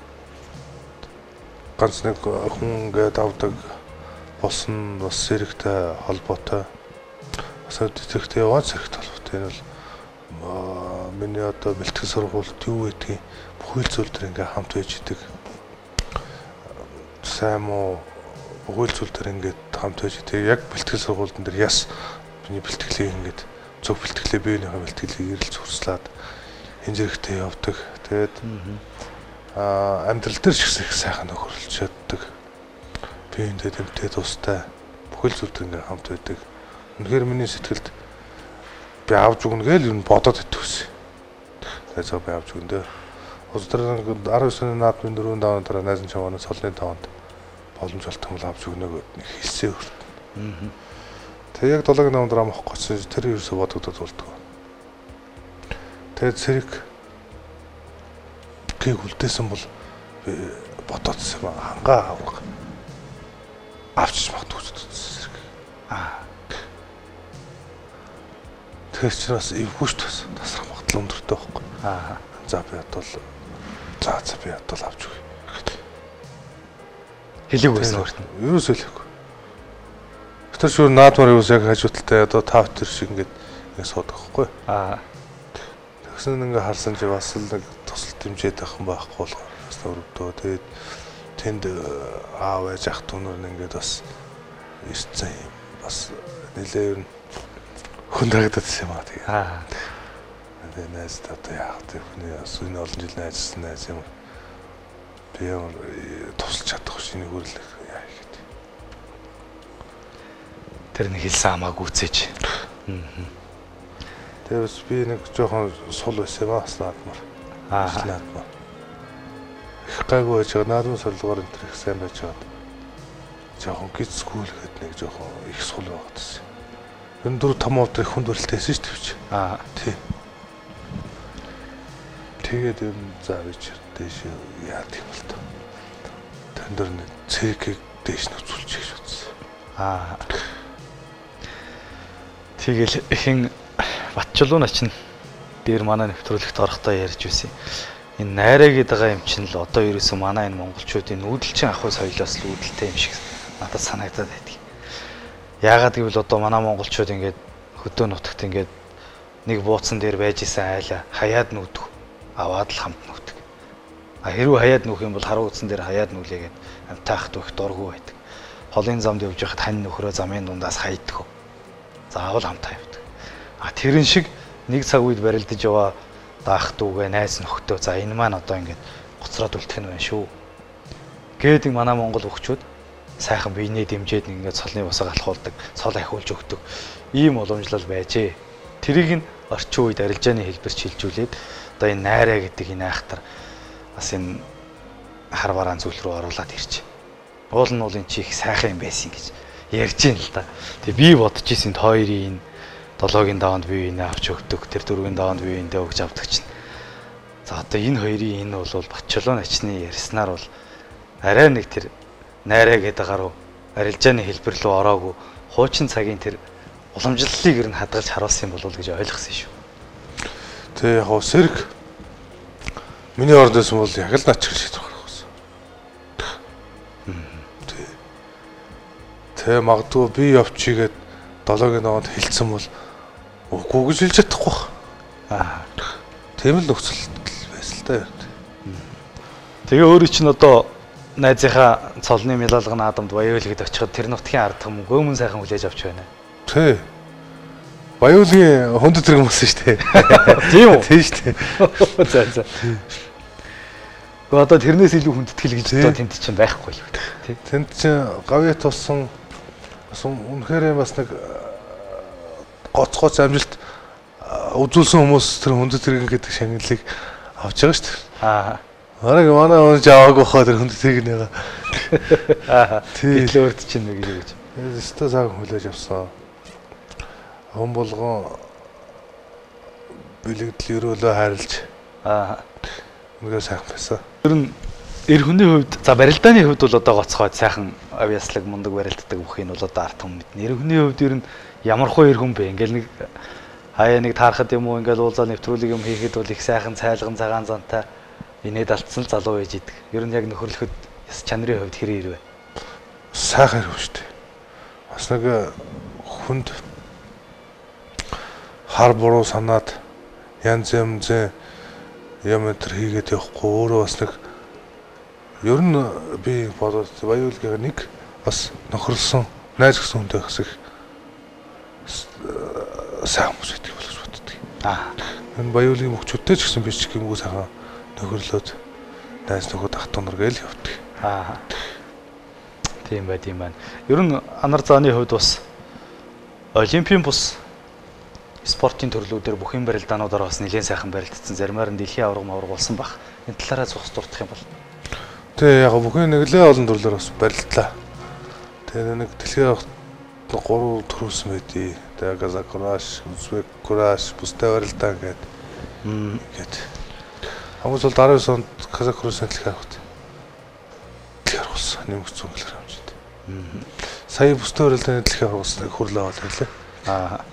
ганц нэг хүн ингээд авдаг болсон бас зэрэгтэй холбоотой. Бас зэрэгтэй яваа зэрэгтэй холбоотой. Энэ бол миний одоо бэлтгэл сургуульд юу гэдгийг бүхэл зүйл төр ингээд хамт байж идэг. Сайн муу бүхэл зүйл төр ингээд хамт байж идэг. Яг бэлтгэл сургуульд дээр яс миний бэлтгэлийг ингээд зөв бэлтгэлээ биенийхээ бэлтгэлийг эрэлж хурцлаад энэ зэрэгтэй явдаг. Тэгээд амьдрал дээр ч гэсэн их сайхан нөхөрлөж чаддаг. Биендээ тэмтэй тустай бүхэл зүйл төр ингээд хамт байдаг. Үнэхээр миний сэтгэлд би авч өгнө гээл юм бодоод итгэвсэн. Тэгээд зөв би авч өгнө дээ. Улс төрийн 19 оны наадмын дөрвөн давны дараа найзан чамааны цолны таванд боломж олтон бол авч өгнө гэд нэг хэлсэн өртөн. Тэгээ яг 7-гийн даван дараа авах гэсэн тэр ерөөсө бодогдоод болдгоо. Тэгээд цэрэг гийг үлдээсэн бол би бодоодсэн юм хангаа авах авчиж магадгүй ч гэсэн зэрэг. Тэгэхээр чи бас эвгүй шүү дээ. Тасрах магадлал өндөртэй байхгүй. За би бодвол за би бодвол авч өгье. Хэлээгүй байсан өөрт нь. Ерөөсөө хэлээгүй. Тэр шүр наадмаар юу яг хажуу талтай одоо тав тэр шиг ингээд суудаг байхгүй. Тэгсэн ингээ харсан чи бас л нэг тусал дэмжиж байх юм байхгүй болохоор бас өрөвдөө. Тэгээд тэнд аав ээж ах түнэр нь ингээд бас ирсэн юм. Бас нэлээ ер нь хүндрагдсан юм аа тэгээ. Тэгээ найз одоо яах вэ? Хүний бас энэ олон жил найзсан найз юм. Би ямар тусалж чадах биш энийг үрлэх яа ихэд. Тэр нэг хэлсэн хамаагүй гүцээж. Тэгээ бас би нэг жоохон сул байсан юм аа бас наадмаар. Наадмаар. Их гайгүй байж байгаа наадмын сорилгоор энэ төр их сайн байж байгаад жоохон гизгүй л гээд нэг жоохон их сул байгаад байсан. Энэ дөрөв том овдор их хүнд барилт байсан шүү дээ. Тий. Тэгээд ер нь за би чи дээш яадаг юм бол тоо. Тэн дээр нэг цэргийг дээш нөцүүлчих гэж бодсон. Тэгэл ихэн Батчулуу начин дээр манай нэвтрүүлэгт орохдоо ярьж байсан. Энэ найраа гэдэг байгаа юм чинь л одоо ерөөсөө манай энэ монголчуудын нүүдэлчин ахуй соёлоос л үүдэлтэй юм шиг надад санагдаад байдаг. Яагаад гэвэл одоо манай монголчууд ингээд хөдөө нутагт ингээд нэг бууцан дээр байж исэн айлаа хаяад нүүдэх аваад л хамт нүүдэг. А хэрвээ хаяад нүүх юм бол харуу утсан дээр хаяад нүүлээгээд амтаа ах дүү их дургүй байдаг. Холын замд явж байхад хань нөхрөө замын дундаас хайдаг. Заавал хамтаа явдаг. А тэрэн шиг нэг цаг үед барилдаж яваа даах дүүгээ найз нөхдөө за энэ маань одоо ингээд гоцроод үлдэх нь байна шүү. Гэдэг манай монгол хөгчүүд сайхан биенээ дэмжиж нэг ингээд цолны босоо галхуулдаг, цол ахиулж өгдөг ийм уламжлал байжээ. Тэрийг нь орчин үед арилжааны хэлбэр шилжүүлээд одоо энэ найраа гэдэг энэ айхтар бас энэ хар бараан зүйл рүү оруулаад ирж. Уул нь бол энэ чи их сайхан юм байсан гэж ярьж байна л да. Тэгээ би бодож исэн хоёрын энэ 7-гийн даванд бие биенээ авч өгдөг, тэр 4-гийн даванд бие биендээ өгч авдаг чинь. За одоо энэ хоёрын энэ бол Батчулуу начны ярьснаар бол арай нэг тэр найраа гэдэг гаруу арилжааны хэлбэр рүү ороогүй хуучин цагийн тэр уламжлалыг ер нь хадгалж харуулсан юм болов уу гэж ойлгосон шүү. Тэг яг хоо сэрэг миний оронд байсан бол яг л начих шийдвэр гаргах байсан. Тэг. Тэг магадгүй би явчихгээд 7-гийн даванд хэлсэн бол үгүй гэж хэлж чадахгүй байх. Тийм л нөхцөл байсан л да. Тэгээ өөрөө чинь одоо найзынхаа цолны мялалга наадамд Баяуулгад очиход тэр нутгийн ард түмэн гөмөн сайхан хүлээж авч байна. Тий. Баяуулгийн хүндэт тэрэг болсон шүү дээ. Тийм үү? Тийм шүү дээ. За за. Гэхдээ одоо тэрнээс илүү хүндэтгэл гэж одоо тэнд чинь байхгүй л үү. Тий. Тэнд чинь гавьяат болсон бас үнэхээр бас нэг гоц амжилт үзүүлсэн хүмүүс тэр хүндэт тэрэг гэдэг шагналыг авч байгаа шүү дээ. Бараг манай хүн аваагүй хаа тэр хүндэт тэрэг нэга. Тий. Гэтэл өөрт чинь нэг гэж. Өстө сайхан хүлээж авсан. Хүн болгон бэлэгдэл өрөөлөө хайрлж үнэхээр сайхан байсан. Ер нь эр хүний хувьд за барилдааны хувьд бол одоо гоцгойд сайхан авьяаслаг мундаг барилддаг бүхийг нь бол одоо ард түмэн мэднэ. Эр хүний хувьд ер нь ямар хуу эр хүн бэ? Ингээл нэг хаяа нэг таарахад юм уу ингээл уулзаа нэвтрүүлэг юм хийхэд бол их сайхан цайлган цагаан зантай инээд алдсан л залуу байж идэг. Ер нь яг нөхөрлөхөд яс чанарын хувьд хэр ирвэ? Сайхан ирв шүү дээ. Бас нэг хүнд хар буруу санаад янз янзын юм энэ хийгээд явахгүй өөрөө бас нэг ер нь би бодоод Баяуулгийн нэг бас нөхөрлсөн найз гэсэн хүнтэй бас их сайхан хүмүүс байдаг болгож боддог. Энэ Баяуулгийн мөхчүүдтэй ч гэсэн би ч гэмгүй сайхан нөхөрлөөд найз нөхөд ах дунар гээл явдаг. Тийм бай, тийм байна. Ер нь Анар зааны хувьд бас олимпийн бус спортын төрлүүдээр бүхэн барилдаануудаар бас нэлээд сайхан барилдсан. Заримаар нь дэлхийн аварга маварга болсон баг. Энэ талаараа цухас дурдах юм бол. Тий, яг бүхэн нэлээд олон төрлөөр бас барилдлаа. Тэгээ нэг дэлхийн аварга 3 төрүүлсэн байдий. Тэгээ Казак кураш, Узбек кураш, бустай барилдаан гэдэг. Ингээд. Хамгийн сүүлд 19 онд Казак курашын дэлхийн аварга болсон. Нэмэгдсэн кг хэмжээнд. Сая бустай барилдааны дэлхийн аварга болсон хөрлөө аваад ирлээ.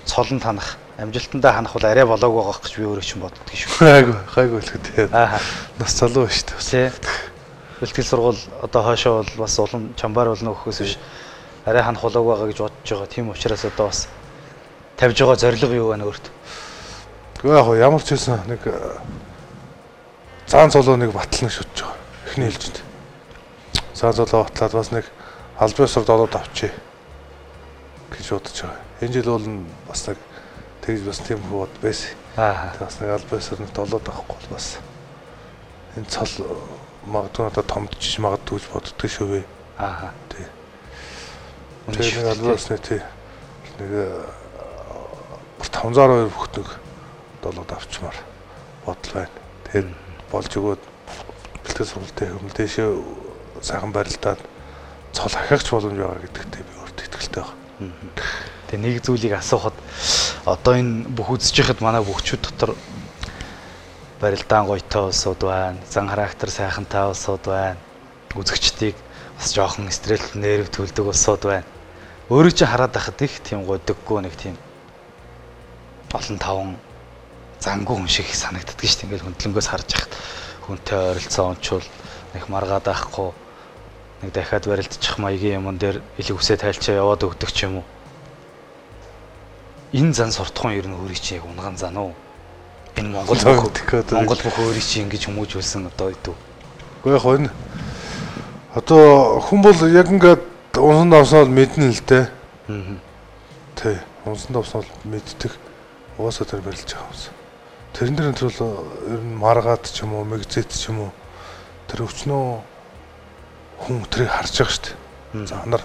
Цолон танах, амжилтандаа ханах бол арай болоогүй байгаа гэж би өөрөө чинь боддог шүү. Хайгуу, хайгуу л гэдэг. Нас залуу шүү дээ. Бэлтгэл сургууль одоо хойшоо бол бас улам чамбар болно өгөхөөс биш арай ханах болоогүй байгаа гэж бодож байгаа. Тийм учраас одоо бас тавьж байгаа зорилго юу байна өөрт? Гэхдээ яг ямар ч байсан нэг заан цолоо нэг батлна гэж бодож байгаа. Эхний ээлжинд. Заан цолоо батлаад бас нэг албан ёсоор долоод авчий гэж бодож байгаа. Энэ жил бол бас нэг тэгж бас тийм бод байсан. Тэг бас нэг албан ёсоор нэг долоод авахгүй бол бас энэ цол магадгүй надад томдчих магадгүй гэж боддог шүү вэ. Тий. Тэгээ нэг албан ёсны тий нэг 502 бүхт нэг долоод авчмаар бодол байна. Тэгээд болж өгөөд бэлтгэл сургуультай хэмэл дээшээ сайхан барилдаад цол ахиач боломж байгаа гэдэгтээ би өөртөө итгэлтэй байна. Тэгээ нэг зүйлийг асуухад одоо энэ бүх үзэж байхад манай бүгчүүд дотор барилдаан гоётой улсууд байна, зан характер сайхантай улсууд байна, үзэгчдийг бас жоохон стресс нерв төлдөг улсууд байна. Өөрөө чинь хараад байхад их тийм гудаггүй нэг тийм олон таван зангүй хүн шиг санагддаг шүү дээ. Ингээл хөндлөнгөөс харж байхад хүнтэй ойролцоо ончвол нэг маргаад байхгүй нэг дахиад барилдчих маягийн юмн дээр илүү үсээ тайлчаа яваад өгдөг ч юм уу. Энэ зан суртахуун ер нь өөрийн чинь яг унган зан уу? Энэ Монгол Монгол бүх өөрийн чинь ингэж хүмүүжүүлсэн одоо идэв. Үгүй яг энэ одоо хүн бол яг ингээд унсан давсан бол мэднэ л дээ. Тий, унсан давсан бол мэддэг. Угаасаа тэр барилж байгаа юмсан. Тэрэн дээр нь бол ер нь маргаад ч юм уу, мэгзэт ч юм уу тэр өвчнөө хүн тэрийг харж байгаа шүү дээ. За нар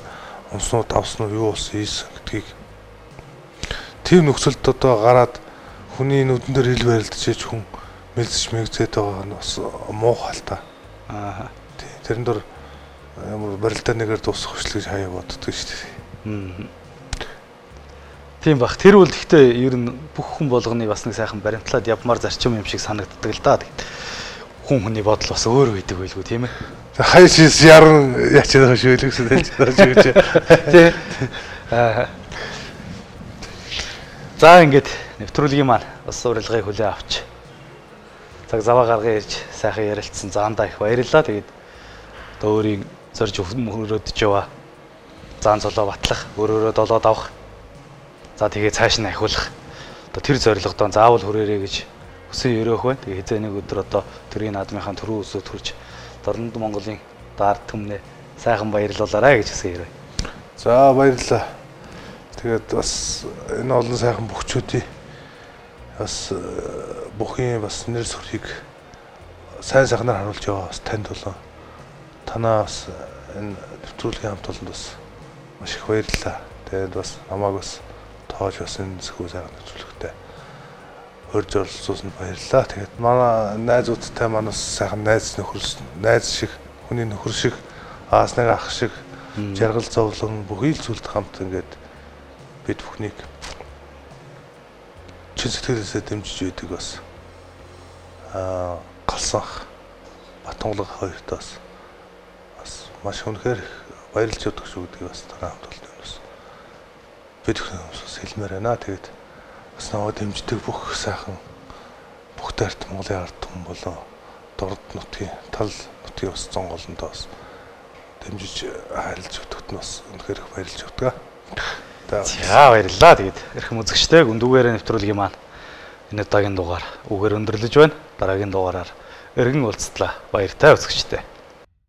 унсан уу, давсан уу, юу болсон, ийсэн гэдгийг тийм нөхцөлд одоо гараад хүний нүдэн дээр хил барилдаж хүн мэлзэж мэгзээд байгаа нь бас муухай л та. Тий, тэрэн дээр ямар барилдаа нэгээр дуусах хүчлээ гэж хаяа боддог шүү дээ. Тийм бах. Тэр бол гэхдээ ер нь бүх хүн болгоны бас нэг сайхан баримтлаад явмаар зарчим юм шиг санагддаг л да. Хүн хүний бодол бас өөр байдаг байлгүй тийм ээ. Хаяа шис яран яач байгаа шүү л гэсэн хэлж байгаа шүү гэж. Тий. За ингээд нэвтрүүлгийн маань бас урилгыг хүлээн авч цаг заваа гарган ирж сайхан ярилцсан заандаа их баярлалаа. Тэгээд одоо өөрийн зорж мөрөөдөж яваа заан цолоо батлах, өөрөөрөө долоод авах. За тэгээ цааш нь ахиулах. Одоо тэр зорилгодоо заавал хүрээрэй гэж хүсэн өрөөх байна. Тэгээ хэзээ нэг өдөр одоо төрийн наадмынхаа түрүү өсөд хүрч Дорнод Монголын даар түмнээ сайхан баярлуулаарай гэж хүсэн өрөө. За баярлалаа. Тэгээд бас энэ олон сайхан бөхчүүдийн бас бүхийн бас нэр сүрхийг сайн сайхнаар харуулж яваа бас танд болон танаа бас энэ нэвтрүүлгийн хамт олонд бас маш их баярлалаа. Тэгээд бас намайг бас тоож бас энэ сэхүү сайхан нэвтрүүлэгтээ урьж оролцуулсанд баярлалаа. Тэгээд манай найзуудтай манаас сайхан найз нөхөр найз шиг хүний нөхөр шиг аас нэг ах шиг жаргал зовлон бүхий л зүйлд хамт ингээд бид бүхнийг чин сэтгэлээсээ дэмжиж байдаг бас Галсанх Батунгалга хоёрт бас маш үнэхээр баярлж явдаг шүү гэдгийг бас танай хамт олон бас бид бүхэн бас хэлмээр байна. Тэгээд бас намайг дэмждэг бүх сайхан бүх дайрт Монголын ард түмэн болон дорд нутгийн тал нутгийн бас зон голондоо бас дэмжиж хайрлаж өгдөгт нь бас үнэхээр их баярлж явдаг. За баярлалаа. Тэгээд эрхэм үзэгчтэй гүндүүгээрээ нэвтрүүлгийн маань энэ удаагийн дугаар үгээр өндөрлөж байна. Дараагийн дугаараар эргэн уулзтлаа. Баяртай үзэгчтэй.